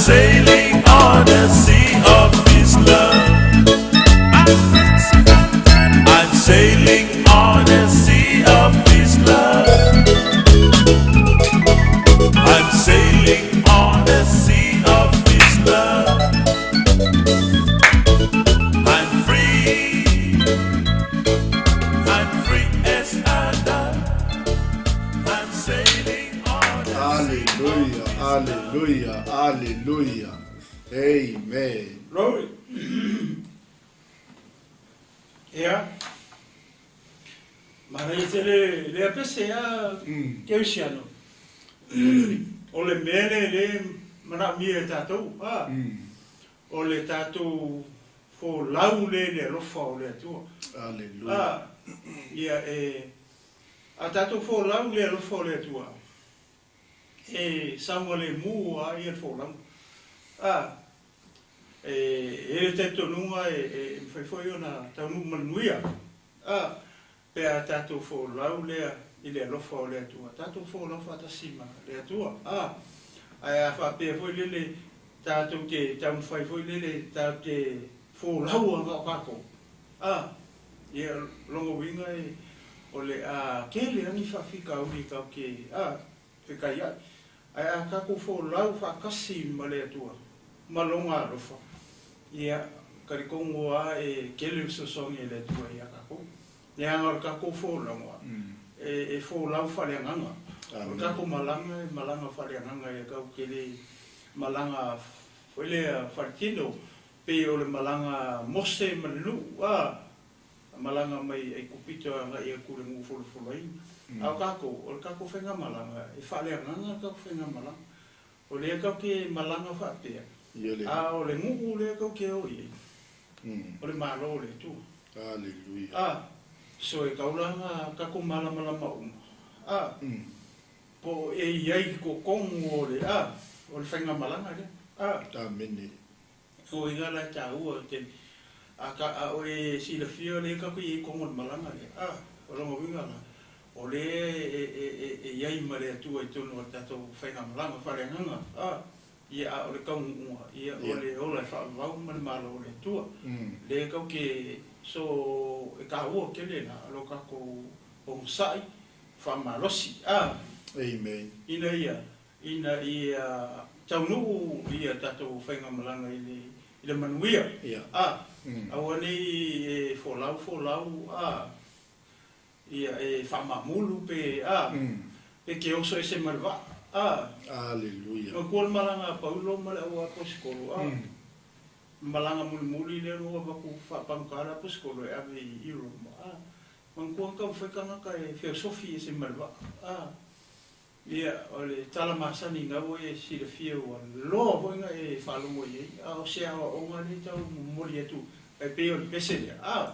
sailing on the sea of His love. I'm sailing on the sea of His love. I'm sailing on the sea of His love. I'm free. I'm free as a dove. I'm sailing on the Hallelujah, hallelujah, hallelujah. Amen. Glory. Ia. Manaia tele lea pese a Kerisiano. O le mea lea e le manaomia e tatou, a, o le tatou folau lea i le alofa o le Atua. Hallelujah. A, ia e, a tatou folau i le alofa o le Atua, e saogalemu lava ia le folauga. A, e i ai le talitonuga e mafai foi ona taunuu manuia, a, pe a tatou folau lea i le alofa o le Atua, tatou folau faatasi ma le Atua. A, ae a faapea foi lele tatou te taumafai foi lele tatou te folau lava o tatou, a, ia lona uiga e o le a tele lava ni faafitauli tatou te, a, fekaiai. Ae a tatou folau faatasi ma le Atua ma Lona alofa, ia, talitonu lava e tele le fesoasoani a le Atua ia tatou. Leaga o le tatou folauga, e folau faaleagaga. O le tatou malaga e malaga faaleagaga e tatou te le malaga foi lea faaletino, pei o le malaga a Mose ma le nuu, a, malaga mai Aikupito agai atu i le nuu folafolaina. A o tatou, o le tatou faigamalaga, e faaleagaga le tatou faigamalaga. O lea tatou te malaga faapea, a o le nuu lea tatou te o i ai, o le Malo o le Atua. Hallelujah. A, so e tau la na tatou malamalama uma, a, po o e i ai i totonu o le, a, o le faigamalaga lea. A. Amene. O uiga la e taua tele. A ta, a o e silafia o lea tatou te i ai i totonu o le malaga lea, a, o lona uiga la, o lea e, e, e, e i ai ma le Atua i totonu o le tatou faigamalaga faaleagaga, a, ia, a o le taunuuga, ia, o le ola e faavavau ma le Malo o le Atua. Lea tatou te, so e taua tele la lo tatou onosai faamalosi, a, Amen. ina ia taunuu ia tatou faigamalaga i le manuia. A, aua nei e folau folau, a, ia e faamamulu pe, a, pe ke oso ese ma le vaa, a. Hallelujah. Manatua le malaga a Paulo ma le au aposetolo, a, malaga mulimuli lea na avatu faapaguta le aposetolo e ave i Roma, a, manatua na taumafai tagata e feosofi ese ma le vaa, a, ia o le tala masani na ua e silafia ua loa foi na e faalogo i ai, a o se aoaoga lea tau momoli atu e pei o le pese lea, a,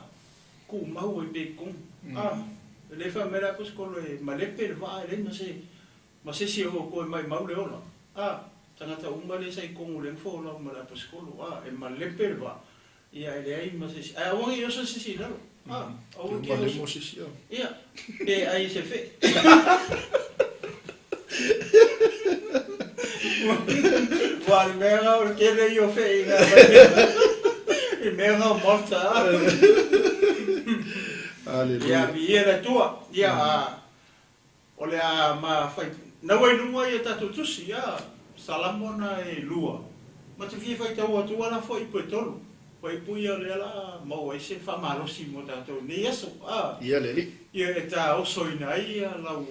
tumau ai pea i totonu, a, e le fai mai le aposetolo e malepe le vaa e leai ma se ma se isi e o e maumau le ola, a, tagata uma lea sa i totonu lea na folau ma le aposetolo, a, e malepe le vaa, ia e leai ma se isi ae aua ne i oso se isi i lalo, a, aua ke Uma le oso. mo sisi au. Ia, pe ai se fe. Ua le mea o le tele ia o fe i ngā i mea ngā Malta. Ia, Hallelujah. viia le Atua. Ia, a, o le a ma fai, naua i luga ia tatou tusi, ia, Salamo na e 2. Ma te fia faitau atua la fuaiupu e 3. Fuaiupu ia o lea la maua ai se faamalosi mo tatou nei aso. A, Ia le Alii. ia e taosoina ai ia lau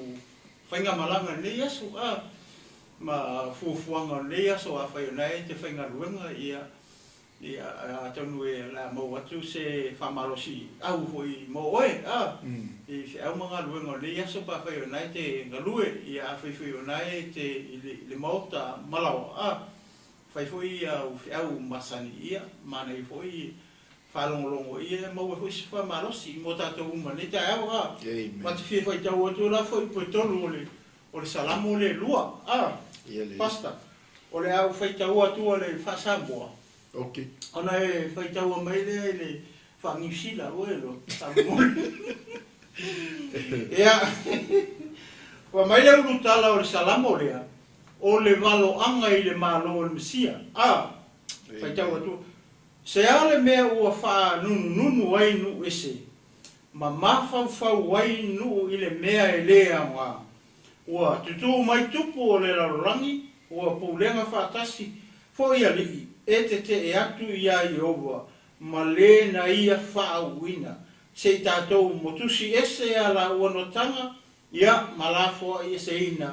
faigamalaga i lenei aso, a, ma fuafuaga o lenei aso afai o na e te faigaluega, ia, ia atonu e la maua atu se faamalosi au foi mo oe, a, i feau ma galuega o lenei aso pa afai o na e te galue, ia afai foi o na e te i le maota malaoa, a, fai foi ia au feau masani ia, manaia foi faalogologo ia e maua foi se faamalosi mo tatou uma nei taeao, a. Amen. Ma te fia faitau atu la fuaiupu e 3 o le Salamo le 2, a. Ia le Alii. Pastor, o le au faitau atu le faa-Samoa. Ona e faitaua mai lea i le faa-Niu Sila oe lo Samoa. Ia, ua mai le ulutala o le Salamo lea. O le valoaga i le Malo o le Mesia. A, faitau atu, Se a le mea ua faanunununu ai nuu ese, ma mafaufau ai nuu i le mea e lē aoga? Ua tutū mai tupu o le lalolagi, ua pulega faatasi foi alii, e teteʻe atu iā Ieova ma lē na ia faauuina, se i tatou motusi ese a lāua notaga, ia ma lafoai eseina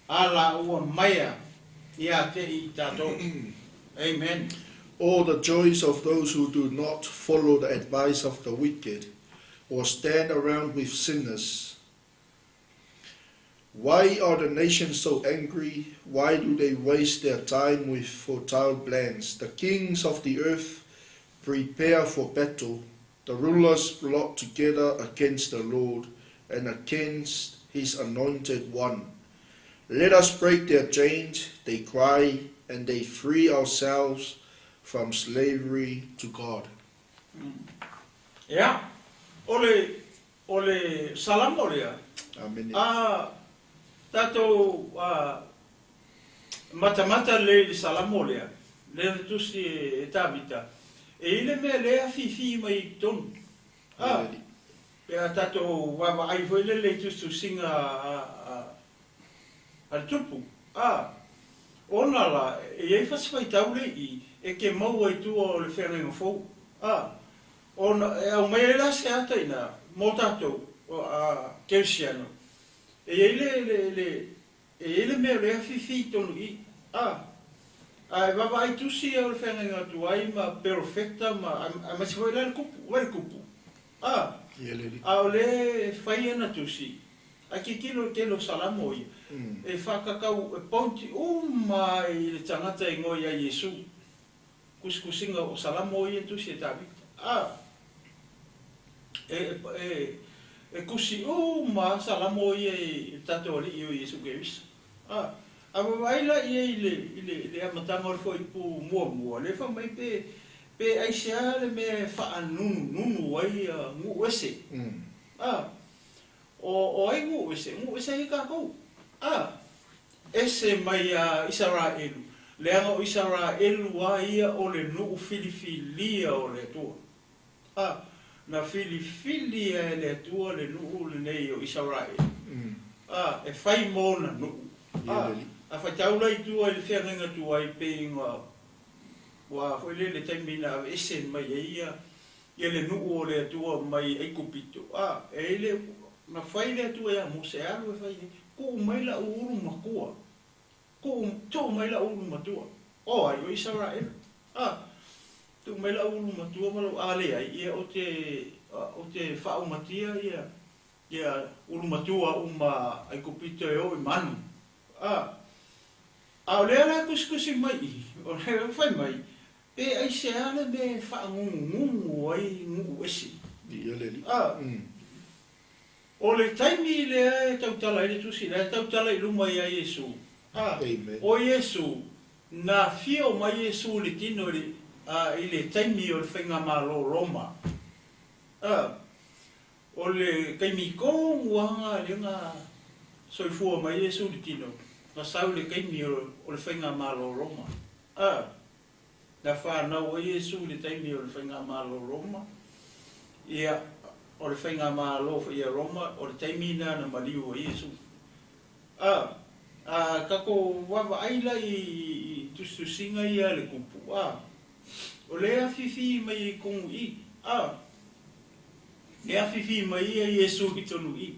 a lāua maea iā te i tatou. Amen. Oh, the joys of those who do not follow the advice of the wicked, or stand around with sinners. Why are the nations so angry? Why do they waste their time with futile plans? The kings of the earth prepare for battle. The rulers plot together against the Lord and against his anointed one. Let us break their chains, they cry, and they free ourselves from slavery to God. Ia, o le, o le Salamo lea, Amene. a tatou a, matamata lelei i le Salamo lea, lea na tusi e, e Tavita, e i le mea lea afifi mai i totonu. A, pe a tatou vaavaai foi lele i tusitusiga a, a, a le tupu. A, ona la, e i ai fasifaitau le i, e ke maua i tua o le feagaiga fou. A, ona e aumai ai la se ata iina mo tatou, a, kerisiano, e i ai le, le, le, e i ai le mea o le afifi i totonu i i. A, a e vaavaai tusi ia o le feagaiga tuai ma perofeta ma, aemaise foi la le kupu, vai le kupu. A, a o lea e fai ana tusi, ae tilotilo i le tele o Salamo ia, e faakakau, e point uma i le tagata e igoa ia Iesu. Kusikusiga o Salamo ia tusi e Tavita. A, e, e, e kusi uma Salamo ia i le tatou Alii o Iesu Keriso. A, a vaavaai la i ai i le, i le, i le amataga o le fuaiupu muamua, lea e fai mai pe, pe aisea le mea e faanunununu ai nuu ese. A, o, o ai nuu ese? Nuu ese ai tatou. A, ese mai iā Isaraelu, leaga o Isaraelu lava ia o le nuu filifilia o le Atua. A, na filifilia e le Atua le nuu lenei o Isaraelu, a, e fai mo ona nuu. A, a faitau la i tua i le feagaiga tuai pei ona ua foi lea i le taimi na aveese mai ai ia ia le nuu o le Atua mai Aikupito, a, e i ai le na fai le Atua iā Mose e alu e fai ai, tuu mai lau ulu matua, tuu, tuu mai lau ulu matua, o ai, o Isaraelu, a, tuu mai lau ulu matua ma lau a leai, ia ou te, ou te faaumatia ia, ia ulu matua uma Aikupito e oo i manu, a. A o lea la e kusikusi mai i, o lea e fai mai, pe aisea le mea e faagungugungu ai nuu ese. Ia le alii. A, o le taimi lea e tautala ai le tusi lea, e tautala i luma iā Iesu. A, Amen. o Iesu, na afio mai Iesu i le tino i le, a, i le taimi o le faigamalo Roma. A, O le taimi tonu lava lea na soifua mai ai Iesu i le tino, na sau i le taimi o le faigamalo o Roma. A, na fanau ai Iesu i le taimi o le faigamalo o Roma, ia, o le faigamalo foi a Roma, o le taimi lena na maliu ai Iesu. A, a tatou vaavaai la i tusitusiga ia a le tupu, a, o lea e afifi mai ai i totonu i i. A. E afifi mai ia Iesu i totonu i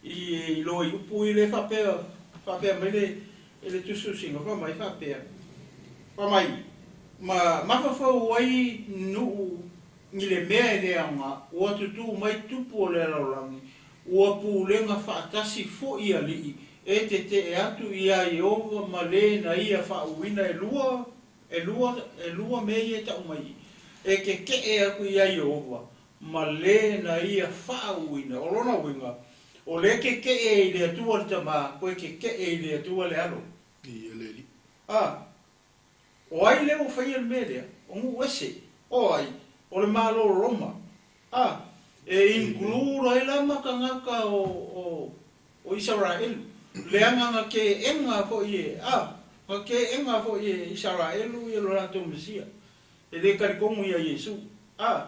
i loa i upu i le faapea faapea mai le le tusitusiga fai mai faapea, fai mai, ma mafaufau ai nuu i le mea e le aoga, ua tutū mai tupu o le lalolagi, ua pulega faatasi foi alii, e teteʻe atu iā Ieova ma le na ia faauuina e lua, e lua, e lua mea ia e tau mai i, e kekeʻe aku iā Ieova ma lē na ia faauuina. O lona uiga, o lea kekeʻe i le Atua le Tamā, koe kekeʻe i le Atua le Alo. Ia le Alii. A, o ai lea ua faia le mea lea? O nuu ese. O ai? O le Malo o Roma. A, e include ai la ma tagata o, o, o Isaraelu. Leaga na teena foi e, a, na teena foi e Isaraelu ia lo latou Mesia. E lē talitonu iā Iesu. A,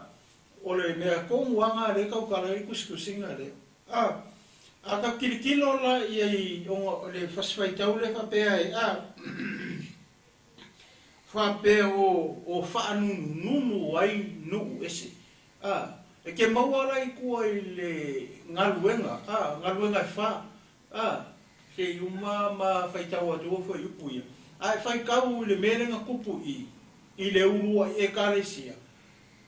o le mea tonu lava lena lea e tautala ai le tusitusiga lea. A, a tatou tilotilo la i ai ona o le fasifaitau lea faapea e, a, faapea o, o faanunununu ai nuu ese. A, e te maua la i tua i le galuega, a, galuega e fa, a, se i uma ma faitau atua fuaiupu ia. A e faitau i le mea lea na tupu i i le uluai Ekalesia,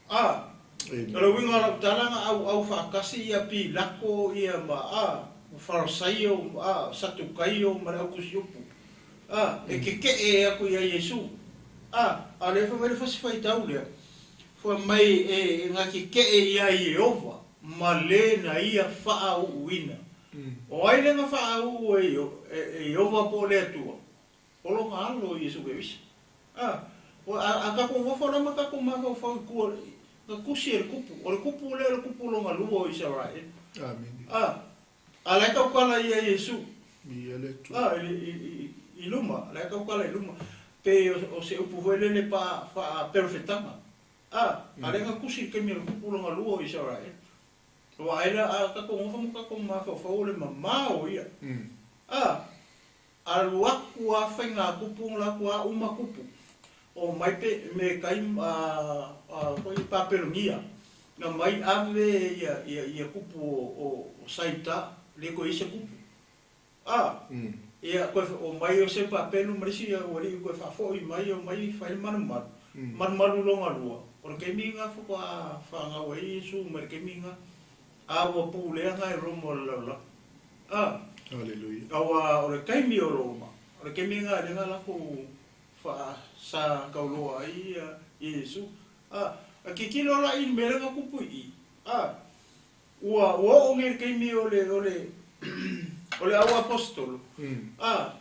a, o le uiga o lau tala na auau faatasi ia Pilato ia ma, a, ma Farasaio, a, Satukaio ma le autusiupu, a, e keke'e atu ia Iesu. A, a o lea fai mai le fasi faitau lea, Fai mai e na keke'e iā Ieova ma lē na ia faauuina. O ai lea na faauu e Ieova po o le Atua? O lona Alo o Iesu Keriso. A, a tatou nofo la ma tatou mafaufau i tua, na tusi e le kupu. O le kupu lea o le kupu lona lua o Isaraelu. A, a la e tautala ia Iesu. A, i luma, la e tautala i luma. Pe o se upu foi lele pa faaperofetaga. A, a lea na tusi i le taimi o le kupu lona lua o Isaraelu. Ua ai la a tatou nofo ma tatou mafaufau o le mamao ia. A, alu atu a faigatupu ona latou a uma tupu. O mai pe me kai a foi Papelonia na mai ave ia ia ia kupu o o Saita le koe i se kupu. A, ia koe o mai o se Papelu ma le isi ualii koe faafoi mai o mai fai le malumalu. Malumalu lona lua, o le taimi na faatoa fanau ai Iesu mai le taimi na, a ua pulea na e Roma o le lalolagi. A, aua o le taimi o Roma, o le taimi na lea na latou faasa tauloa ai ia Iesu. A, a tilotilo la i le mea lea na tupu i i, a, Ua ua oo nei le taimi o le o le o le au aposetolo, a,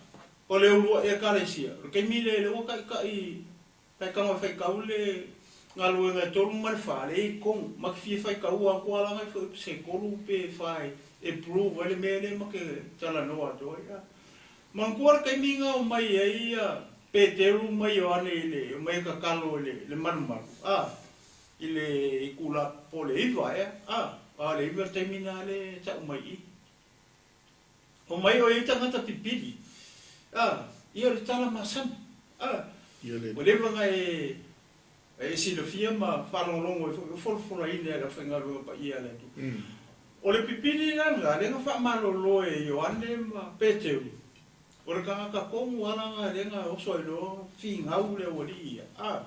o le uluai Ekalesia, o le taimi lea lea ua taʻitaʻi taitaga e faitau le galuega e tolu ma le fa, lea i totonu. Ma te fia faitau atu lava laga i se tolu pe fa e prove ai le mea lea ma te talanoa atu ai. A, manatua le taimi na omai ai ia Peteru ma Ioane i le omai e tatalo i le le malumalu, a, I le itula po o le 9 ea, a, a o le 9 le taimi na le tau mai i. Omai o i ai tagata pipili, a, ia o le tala masani, a, ua leva na e, e silafia ma faalogologo ai foi o folafolaina e le aufaigaluega paia a le Atua. O le pipili la lena, lea na faamalolo e Ioane ma Peteru, o le tagata tonu lava lena lea na oso ai loa finau le aualii ia, a.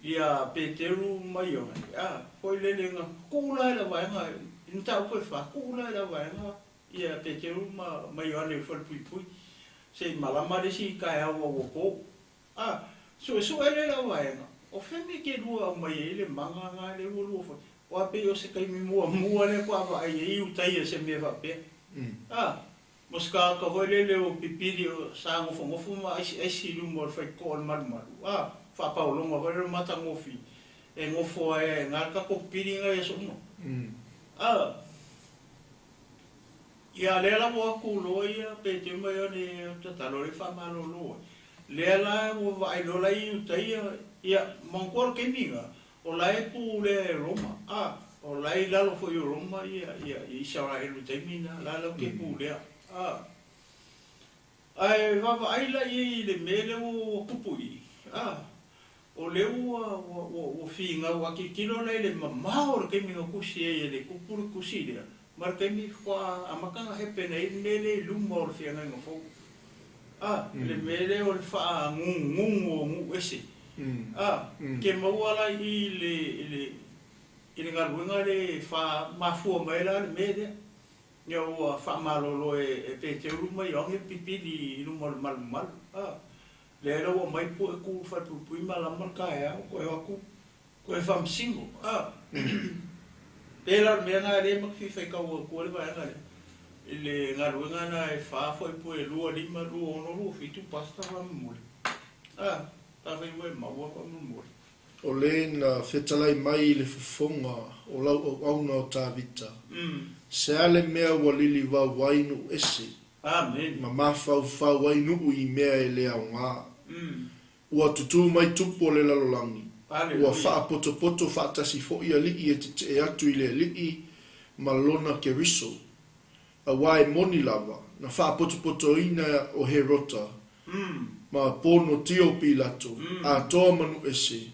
Ia Peteru ma Ioane, a, foi lele na tuu la i le vaega, i mataupu e fa, tuu la i le vaega ia Peteru ma, ma Ioane i le falepuipui, se i malama le isi taeao a ua po. A, suesue lea i le vaega, o fea mea ke lua aumai ai le maga na le ua lua foi, aua pei o se taimi muamua lea faatoa vaai ai Iutaia i se mea faapea. A, Mo se tagata foi lele o pipili o sa nofonofo ma aisiaisi i luma o le faitotoa o le malumalu, a, faapaologa foi lele o matagofie, e nofo ai a e na le tatou pipili na i aso uma. A, ia lea la ua atu loa ia Peteru ma Ioane o tatalo lea faamalolo ai. Lea la ua vaai loa la i Iutaia, ia, manatua le taimi na, O la e pulea e Roma, a, o la e i lalo foi o Roma ia, ia, ia Isaraelu i taimi na, la latou te pulea, a. Ae vaavaai la i ai i le mea lea ua tupu i i, a, o lea ua, ua, ua, ua finau, a tilotilo la i le mamao o le taimi na tusi ai e le tupu le tusi lea, ma le taimi faatoa amata ona hepena ai le mea lea i luma o le feagaiga fou. A, le mea lea o le faagugugu o nuu ese. A, ke maua la i i le, i le, i le galuega lea e fa, mafua mai ai la le mea lea. Ina ua faamalolo e, e Peteru ma Ioane le pipili i luma o le malumalu. A, lea la ua aumai pue ku falepuipui malama le taeao, toe o atu, toe faamasino. A, pei la o le mea lena lea ma te fia faitau atua le vaega lea. I le galuega lena e fa fuaipue 2, 5, 2, 6, 2, 7, pasta faamolemole. A, afai ua e maua faamolemole. O le na fetalai mai i le fofoga o lau auauna o Tavita, Se a le mea ua lilivau ai nuu ese? Amene. Ma mafaufau ai nuu i mea e le aoga. Ua tutū mai tupu o le lalolagi. Ua faapotopoto faatasi foi alii e tetee atu i le Alii ma Lona Keriso. Aua e moni lava, na faapotopotoina o Herota, ma Ponotio Pilato, atoa manuese,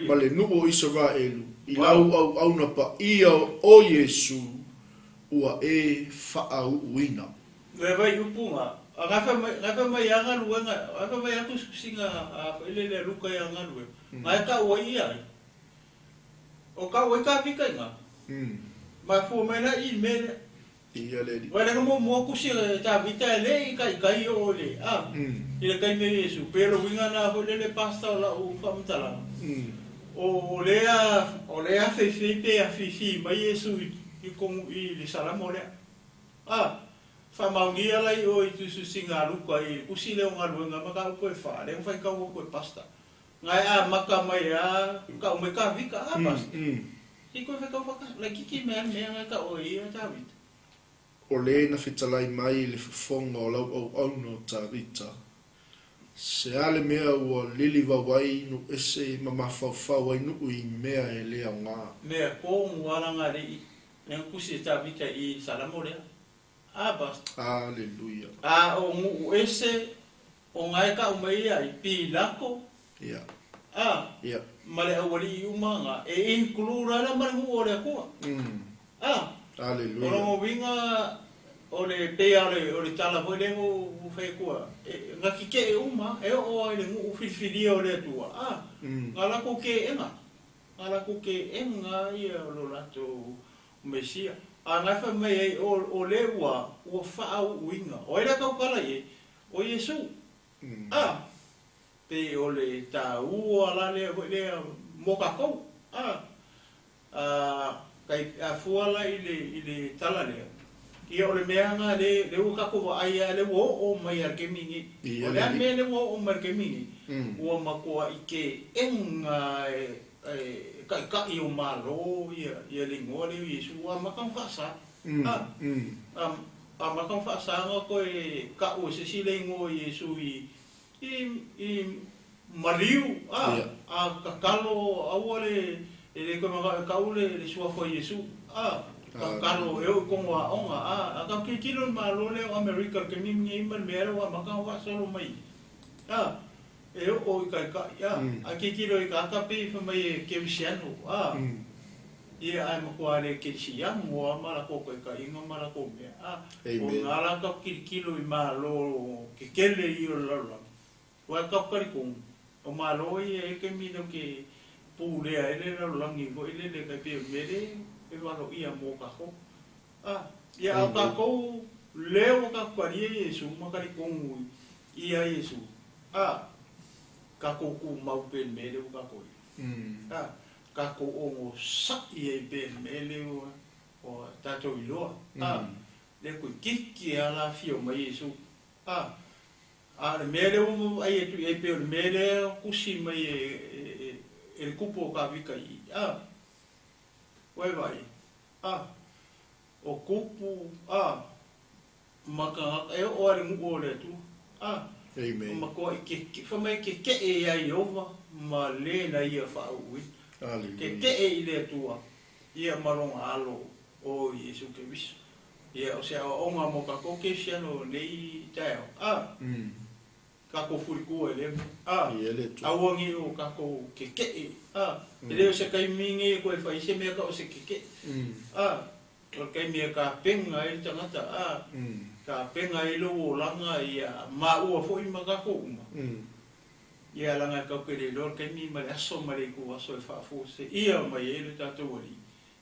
ma le nuu o Isaraelu, i lau auauna paia o Iesu, ua e faauuina. Le vai upu ga, a gafa mai, gafa mai a galuega, gafa mai a tusitusiga a foi lele a Luka ia galuega, ga e kau ai ia ai. O kau ai ka fika i ga. Mafua mai la i me lea. Ia le Alii. Wai le mo mo kusi e Tavita e le i kai kai o le a. I le kai me Iesu, pe lo winga na foi lele pasta o la u whamatala. O lea, o lea fefe pe a fifi mai Iesu i kongu i le salamo lea. A, whamaungia lai o i tusitusiga a Luka i kusi leo galuega ma ka upu e wha, leo whai kau o koe pasta. Ngai a maka mai a, ka mai ka vika a pasta. I koe whai kau whaka, lai kiki mea mea ngai ka o i a Tavita. O le na fetalai mai i le fofoga o lau auauna o Tavita. Se a le mea ua lili vau ai nuu ese ma mafaufau ai nuu i mea e le aoga. Mea kongu ala ngā rei, lea kusi e Tavita i salamo lea. A basta. Aleluia. A o nguu ese o ngai ka mai ia i Pilako. Ia. A. Ia. Ma le auali i umanga e include ala ma le nguu o le akua. A. Aleluia. O longo winga o le pea o le tala foi le ngu whaikua. E, ngā kike e uma, e o ai le ngu filfilia o le atua. A. Ngā lako ke enga. Ngā lako ke enga ia o lo lato Mesia. A ngai whai mai ai o le ua, ua whaau uinga. O ai la kaukala i e, o Iesu. A. Pe o le tā ua la lea foi lea mō kākou. A. A, kai a fua la i le tala lea. Ia o le mea ngā le ua kākou wa ai a le ua o mai ar ke mingi. O le mea le ua o mai ar ke mingi. Ua makoa i ke enga e kai kai o malo ia ia lingoa le Iesu a makang whaasa. A a makang whaasa nga koe ka ue se si le ingoa Iesu i maliu a a kakalo aua le e le koe maka kaule le suafa Iesu a kakalo e o kongo a onga a ka kikilo malo le o Amerika ke mingi ma mea wa makang whaasolo mai a e o i kai kai a a kikilo i ka kapi fa mai e kerisiano a ia ai makoa le kerisiano a mala ko kai kai inga mala ko mea a o ngā la ka kikilo i malo ke kele i o la la wa ka kari ko o malo i e ke mi no ke pulea e le lalolagi foi lele kai pe mele e valo ia mo ka ko a ia au ka ko leo ka kari e Iesu ma kari kongu ia Iesu a ka ko ku mau pe mele o ka ko a ka ko ongo sa ia i pe mele o o tatou iloa a le ku kiki ala fio mai Iesu a a le mele o ai e tu e pe o le mele kusi mai e e le kupu o ka vika i a wai vai a o kupu a maka e o ale ngu o le tu a Amen. Ma koa i ke fa mai ke ke e ai ova ma le na ia fa ui. Hallelujah. Ke ke e i le tua ia malonga alo o Iesu Keriso. Ia o se aoaoga mo kākou kerisiano nei taeao. A. Kākou fuli kua i lea mea. A. Ia le Atua. Aua nei o kākou kekeʻe. A. E le o se taimi nei koe fai se mea ka o se kekeʻe. A. O le taimi e kapega ai le tagata. A. Kapega ai lou olaga ia maua foi ma kākou uma. Ia laga e tatou te le iloa le taimi ma le aso ma le itu aso e faafuaseia mai ai le tatou alii.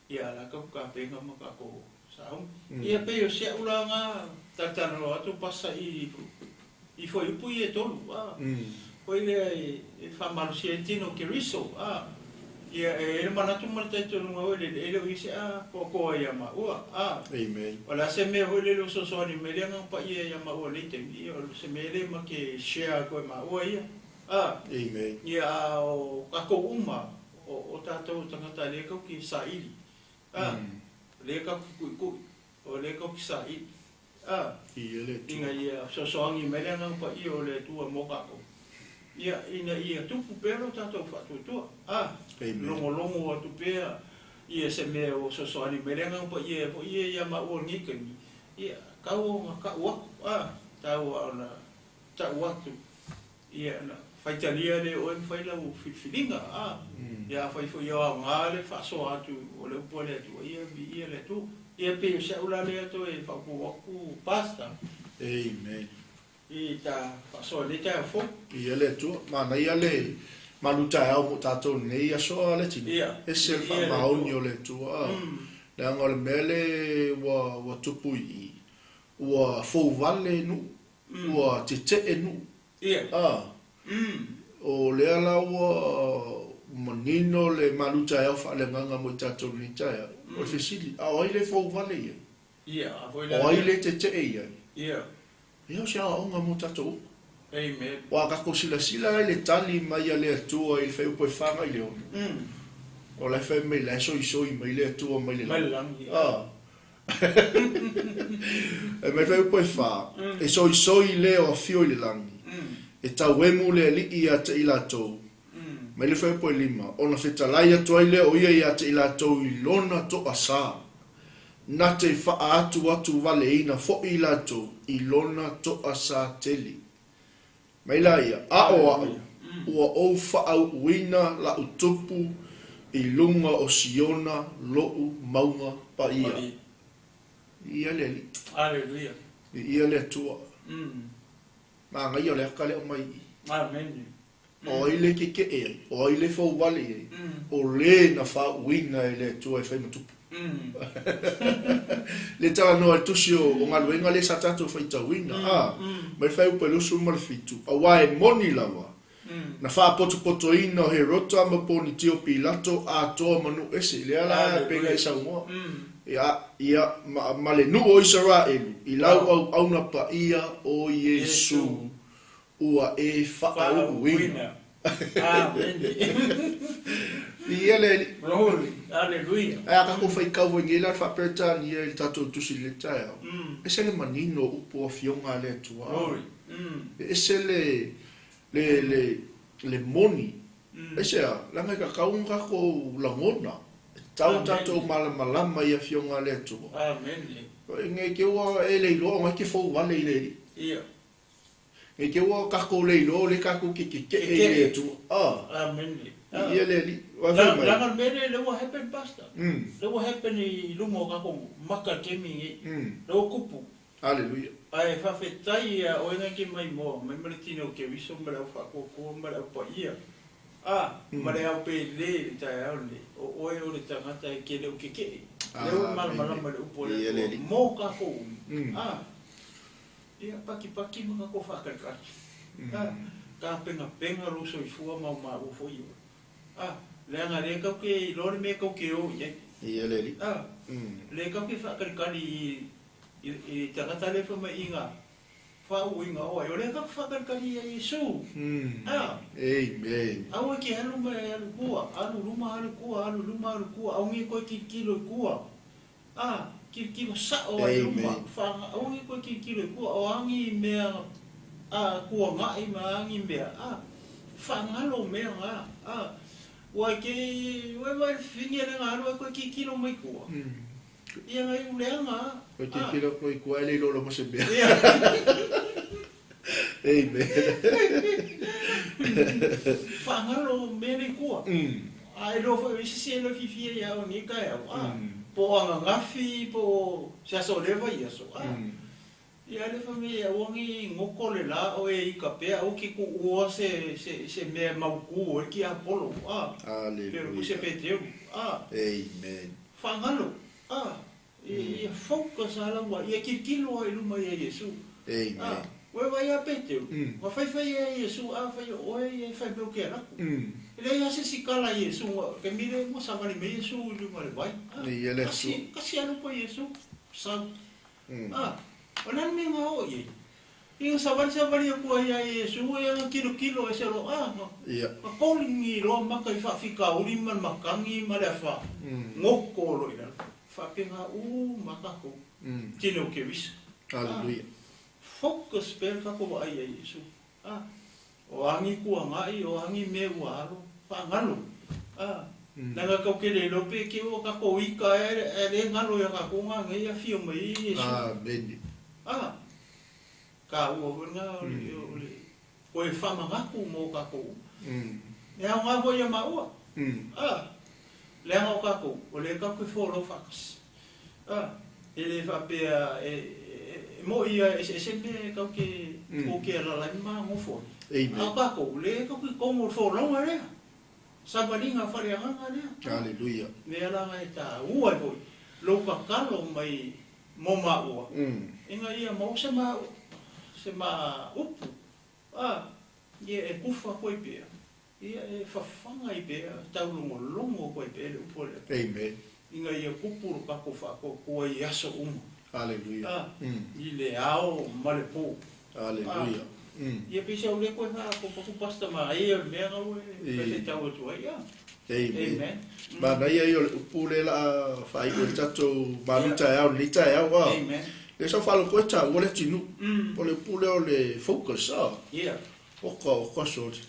Ia la tatou kapega ma kākou sauni. Ia pei o si a'u laga talatalanoa atu pasa i i fuaiupu ia e tolu. A. Foi lea e faamalosia ai tino o Keriso. A. Ia e le manatu ma le talitonuga foi lele e le o i se a koakoa ia maua. A. Amen. O le a se mea foi lele o soasoani mai le agaga paia ia maua nei taimi. Ia o se mea le ma ke share koe maua ia. A. Amen. Ia a o kākou uma o tātou tagata le kau ki saili. A. Le kau ki kuʻikuʻi. O le kau ki saili. A, Viia le Atua. Ina ia fesoasoani mai le Agaga Paia o le Atua mo tatou, ia, ina ia tupu pea lo tatou faatuatua. A, Amen. Logologo atu pea ia se mea ua fesoasoani mai le Agaga Paia foi ia ia maua i lenei taimi, ia, tau ona tau atu, a, tau ona tau atu, ia, ona faitalia lea e oe ma fai lau filifiliga, a, ia afai foi e aoga le faasoa atu o le upu a le Atua, ia, viia le Atua. Ia pei o si au la lea toe faaopoopo atu, Pastor. Amen. I ta faasoa i lenei taeao fou. Viia le Atua. Manaia le malu taeao mo tatou i lenei aso a le tino. Ia. Ese le Viia le faamaoni Atua. o le Atua. Leaga o le mea le ua ua tupu i i, ua fouvale nuu, ua tetee nuu. Ia. A, o lea la ua manino le malu taeao faaleagaga mo i tatou i lenei taeao. O le fesili, a o ai le fouvale i ai? Ia, a foi la O ai lea. le tetee i ai? Ia. Ia o se aoaoga mo tatou uma. Amen. Ua tatou silasila ai le tali mai a le Atua i le fuaiupu e 46. O la e fai mai la e soisoi mai le Atua mai le Mai le lagi. lagi. Ah. E mai le fuaiupu e 4. E soisoi le o afio i le lagi. E tauemu le alii ia te i latou. Mai le fuaiupu e 5. Ona fetalai atu ai lea o ia ia te i latou i lona toasā. Na te whaatu atu valeina fo i latou i lona toasā tele. Mai la ia, a o au, ua ou whaauuina la utupu i lunga o Siona lou mauga paia. Paia. Ia le alii, Hallelujah. ia le Atua. Māngai o le aka lea o mai i. Amen. O ai le kekee ai, o ai le fouvale i ai, o le na whaauuina e le Atua e whai matupu. Le talanoa i le tusi o o galuega lea sa tatou faitauina, a, mai le fuaiupu e 27, auā e moni lava, na faapotopotoina o Herota ma Ponitio Pilato atoa ma nuu ese, lea la e pei ona e saunoa, ia, ia, ma, ma le nuu o Isaraelu, i lau auauna paia o Iesu, ua e faauuina. Amen. Viia le Alii. Glory. Hallelujah. Ae a tatou faitau ai nei la le Faa-Peretania i le tatou tusi i lenei taeao, ese le manino o upu o Afioga a le Atua. Glory. E ese le, le, le, le moni. Aisea, leaga e tatau ona tatou lagona, e tatau ona tatou malamalama i Afioga a le Atua. Amen. Ne i te ua e le iloa ona e te fouvale i le Alii. Ia. Ne i te ua tatou le iloa o lea tatou te tetee i le Atua. Ah. Amen. Viia le Alii. Ua fai mai. Leaga le mea lea, lea ua happen, Pastor. Lea ua happen i luma o tatou maka i le taimi lenei. Lea ua tupu. Hallelujah. Ae faafetai ia oe na ke maimoa mai ma le tino o Keriso ma le au faatuatua ma le au paia, a, ma le ao pele i le taeao lenei, o oe o le tagata e ke le o kekee, lea ua malamalama i le upu a le Atua mo tatou uma, a, ia pakipaki ma tatou faakalikali, a, tapenapena lou soifua ma o maua foi i oe, a, leaga lea tatou te iloa le mea tatou te o i ai, a, lea tatou te faakalikali i I le tagata lea fai mai i nga faauuina o ai, o lea ka faakalikali ia Iesu. A. Amen. Aua ke alu mai alu kua, alu luma alu kua, alu luma alu kua, aua ne koe kilokilo i kua. A, kilokilo sao ai luma, fa, aua ne koe kilokilo i kua, o agi mea, a, kuanai ma agi mea, a, faagalo mea ga, a, ua ke, ua vaai le fifini le ga alu ai koe kilokilo mai kua. Ia ngai u leaga a. Koe tilotilo koe i kua e le iloa loa ma se mea. Amen. Faagalo mea nei kua. A e iloa foi o isi se e le fiafia ia oe nei taeao a. Po o ananafi po o se aso o lea vaiaso a. Ia le fai mai aua nei goto le la oe e ika pea aua ke tuua se se se mea e mautu ai le tiapolo a. Pe se Hallelujah. Peteru a. Amen. Faagalo a. Ia focus a lava ia kilokilo ai i luma ia Iesu. Amen. A. Ua vaai ia Peteru. Ua faifai ia Iesu a fai o oe ia e fai mai o ke alaku. E leai lava se isi kala i Iesu ke mile ua savali mai Iesu i luma o le vai. A. Ia le Kasi Atua. kasi alu pa Iesu. Sau. A, o le a le mea na oo i ai? Ia na savali savali atu ai ia Iesu, ia na kilokilo ese loa, a, na, na koligi loa maka i faafitauli ma le matagi ma le afa, goko loa i lalo. Faapena uma tatou, tele o Kerisa. Hallelujah. Focus pea le tatou vaai ia Iesu. A, o agi kuagaʻi, o agi mea ua alo, faagalo. A, leaga kau ke le iloa pe ke ua tatou ika ae, ae le galo ia tatou gagei afio mai ai Iesu. Amene. A, taua foi lena o le, o le toe faamanatu mo tatou uma. E aoga foi ia maua. A, leaga o tatou, o lea tatou te folau faatasi. A, e le faapea e, e, e moʻi ia eseese mea e tatou te, tou te alaala ai ma nofo ai. Amen. A o tatou, o lea tatou te totonu o le folauga lea. Savaliga faaleagaga lea. Hallelujah. Mea la na e taua ai foi lou tatalo mai mo maua, ina ia maua se ma, se ma upu, a, ia e kufa atu ai pea, ia e fafaga ai pea, taulogologo atu ai pea le upu a le Atua. Amen. Ina ia kupu lo tatou faatoatoa i aso uma. Hallelujah. A, i le ao ma le po. Hallelujah. Ia pei se au le koe faakopaku pastor ma ai o le mea gau e faifetau atu ai. A. Amen. Amen. Manaia ia o le upu lea la faaiu ai le tatou malu taeao lenei taeao a. Amen. Lea sa faalogo e taua le atunuu. O le upu lea o le focus a. Ia. Oka oka soli.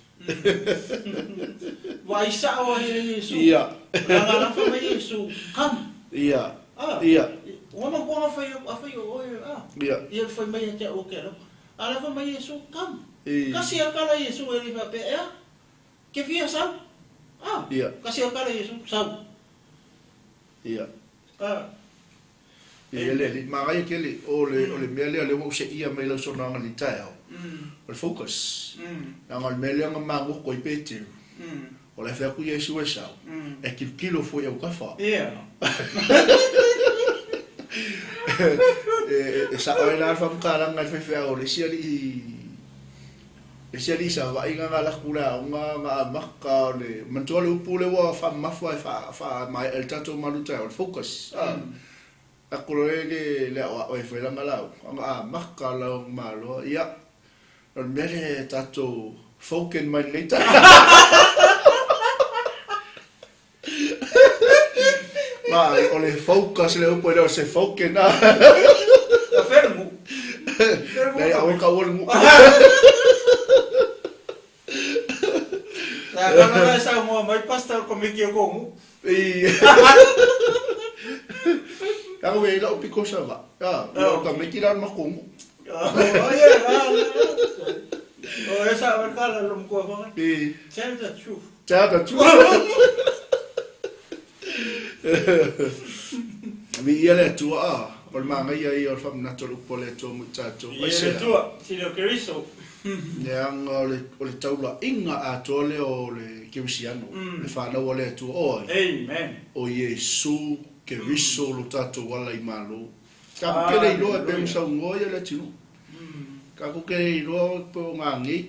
Vaai sao ai e Iesu. Ia. Leaga lafa mai Iesu, come. Ia. A. Ia. Ua makuaga fai a fai o oe a. Ia. Ia fai mai ia te au ke alofa. A lafa mai Iesu, come. I. Kasi a kala Iesu e le faapea, ea, ke fia sau. A. Ia. Kasi a kala Iesu, sau. Ia. A. Ia le alii magaia tele o le o le mea lea lea ua ou seia mai lau saunoaga i le taeao, o le focus. Leaga o le mea lea na magoto ai Peteru, o le fai atu Iesu e sau, e tilotilo fua i autafa. Ia. E sao ai la le faamatalaga i le faifeau o le isi alii le isi alii Savaii na na alu atu i le aoga na amata o le manatua le upu lea ua faamamafa e faamaea i le tatou malu taeao, o le focus. Aku loa le le aoao ai foi lana lauga, na amata lau Malo, ia, o le mea lea tatou foken mai lenei taeao. Ma, o le focus le upu e le o se foken a. Ka whengu. Nei, aua kaua le nguu. Sa kala la saunoa mai pastor ko miki o ko ngu. I. Ka we lau piko sa va. Ah, o ka miki la ma ko ngu. Oh yeah. Oh esa o kala lo mko fa. I. Tell the truth. Tell the truth. Mi ia le Atua a, o le magaia ia o le faamanatu o le upu a le Atua mo i tatou. Ia le Atua, sili o Keriso. Leaga o le, o le taulaiga atoa lea o le Kerisiano, le fanau a le Atua, o ai? Amen. O Iesu Keriso lo tatou ala i Malo. Tatou te le iloa e pei ona saunoa ia le atunuu. Tatou te le iloa po o gagei,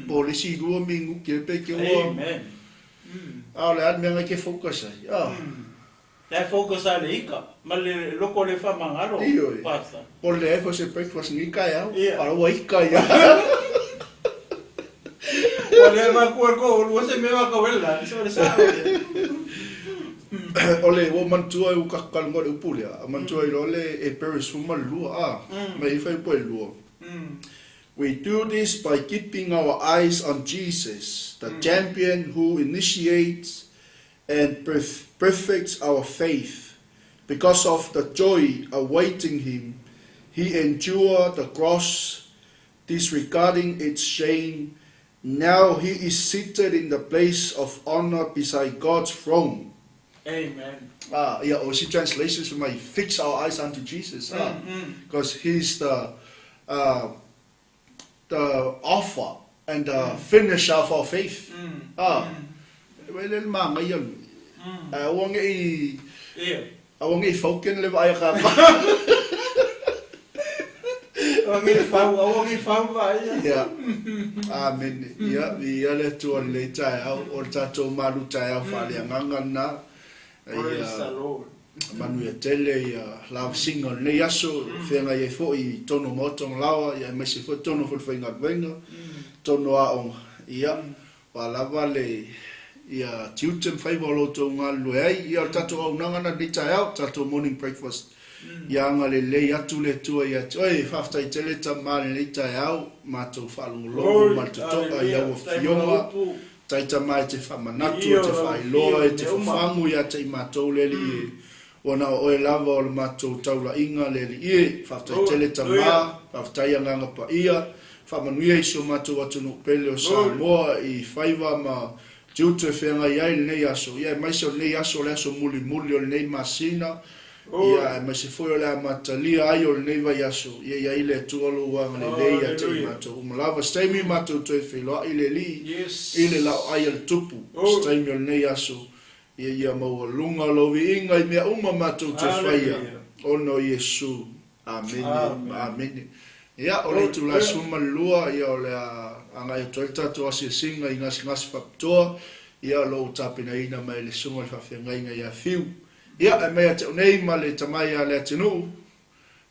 po o le isi lua minuti e pe te ua. Amen. A o le a le mea na e te focus ai? Ah. La e focus a le ika, ma le loko le whamangalo, Ioe. pastor. Po o le leai foi o se breakfast nei taeao, Ia. a o la ua ika ia. Ua le makua ko ulu se mea ka wela, so le sao. O le ua manatua i ua tatou talanoa i le upu lea, a manatua ai loa le e Paris 12 a, mai fai upu e lua. We do this by keeping our eyes on Jesus, the champion who initiates and perfects our faith. Because of the joy awaiting him, he endured the cross, disregarding its shame. Now he is seated in the place of honor beside God's throne. Amen. Ah, yeah, or see translations for my fix our eyes unto Jesus. Ah, because he's the author and the finisher of our faith. Ah, well, le maga ia. Aua ne i aua ne i fauken le vaai a ka. Aua ne i fau, aua ne i fau vaai ia. Ia. Amen. Ia, ia le Atua lenei taeao, o le tatou malu taeao faaleagaga lena. Praise the Lord. Manuia tele ia lavasiga o lenei aso, feagai ai foi i totonu o maota ma laoa, ia aemaise foi totonu o falefaigaluega, totonu o aoga. Ia, ua lava le ia tiute ma faiva o lo outou galulue ai. Ia, o le tatou auaunaga lena i lenei taeao, tatou morning breakfast. Ia agalelei atu le Atua ia te oe. Faafetai tele Tama i lenei taeao, matou faalogologo ma le totoa i au afioga. Tai Tama e te faamanatu, e te faailoa, e te fafagu ia te i matou le Alii e. Ua na o oe lava o le matou taulaiga le Alii e. Faafetai tele Tama, faafetai Agaga Paia, faamanuia i si o matou atunuu pele o Samoa i faiva ma tiute e feagai ai lenei aso, ia aemaise o lenei aso o le aso mulimuli o lenei masina, ia aemaise foi o le amatalia ai o lenei vaiaso, ia i ai le Atua lou agalelei ia te i matou uma lava. Se taimi matou toe feiloai le Alii i le laoai a le Tupu, se taimi o lenei aso, ia ia maualuga lou viiga i mea uma matou te faia, ona o Iesu. Amene ma amene. Ia, o le itula e 12, ia o le a agai atu ai le tatou asiasiga i gasegase faapitoa, ia o lo o ua tapenaina mai e le Susuga i le Faafeagaiga ia Fiu. Ia, ae mai ia te au nei ma le tama ia Leatinuu,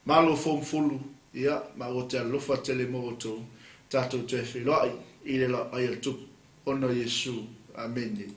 malo fomufulu, ia, ma ua te alofa tele mo outou, tatou toe feiloai i le laoai a le Tupu, ona o Iesu. Amene.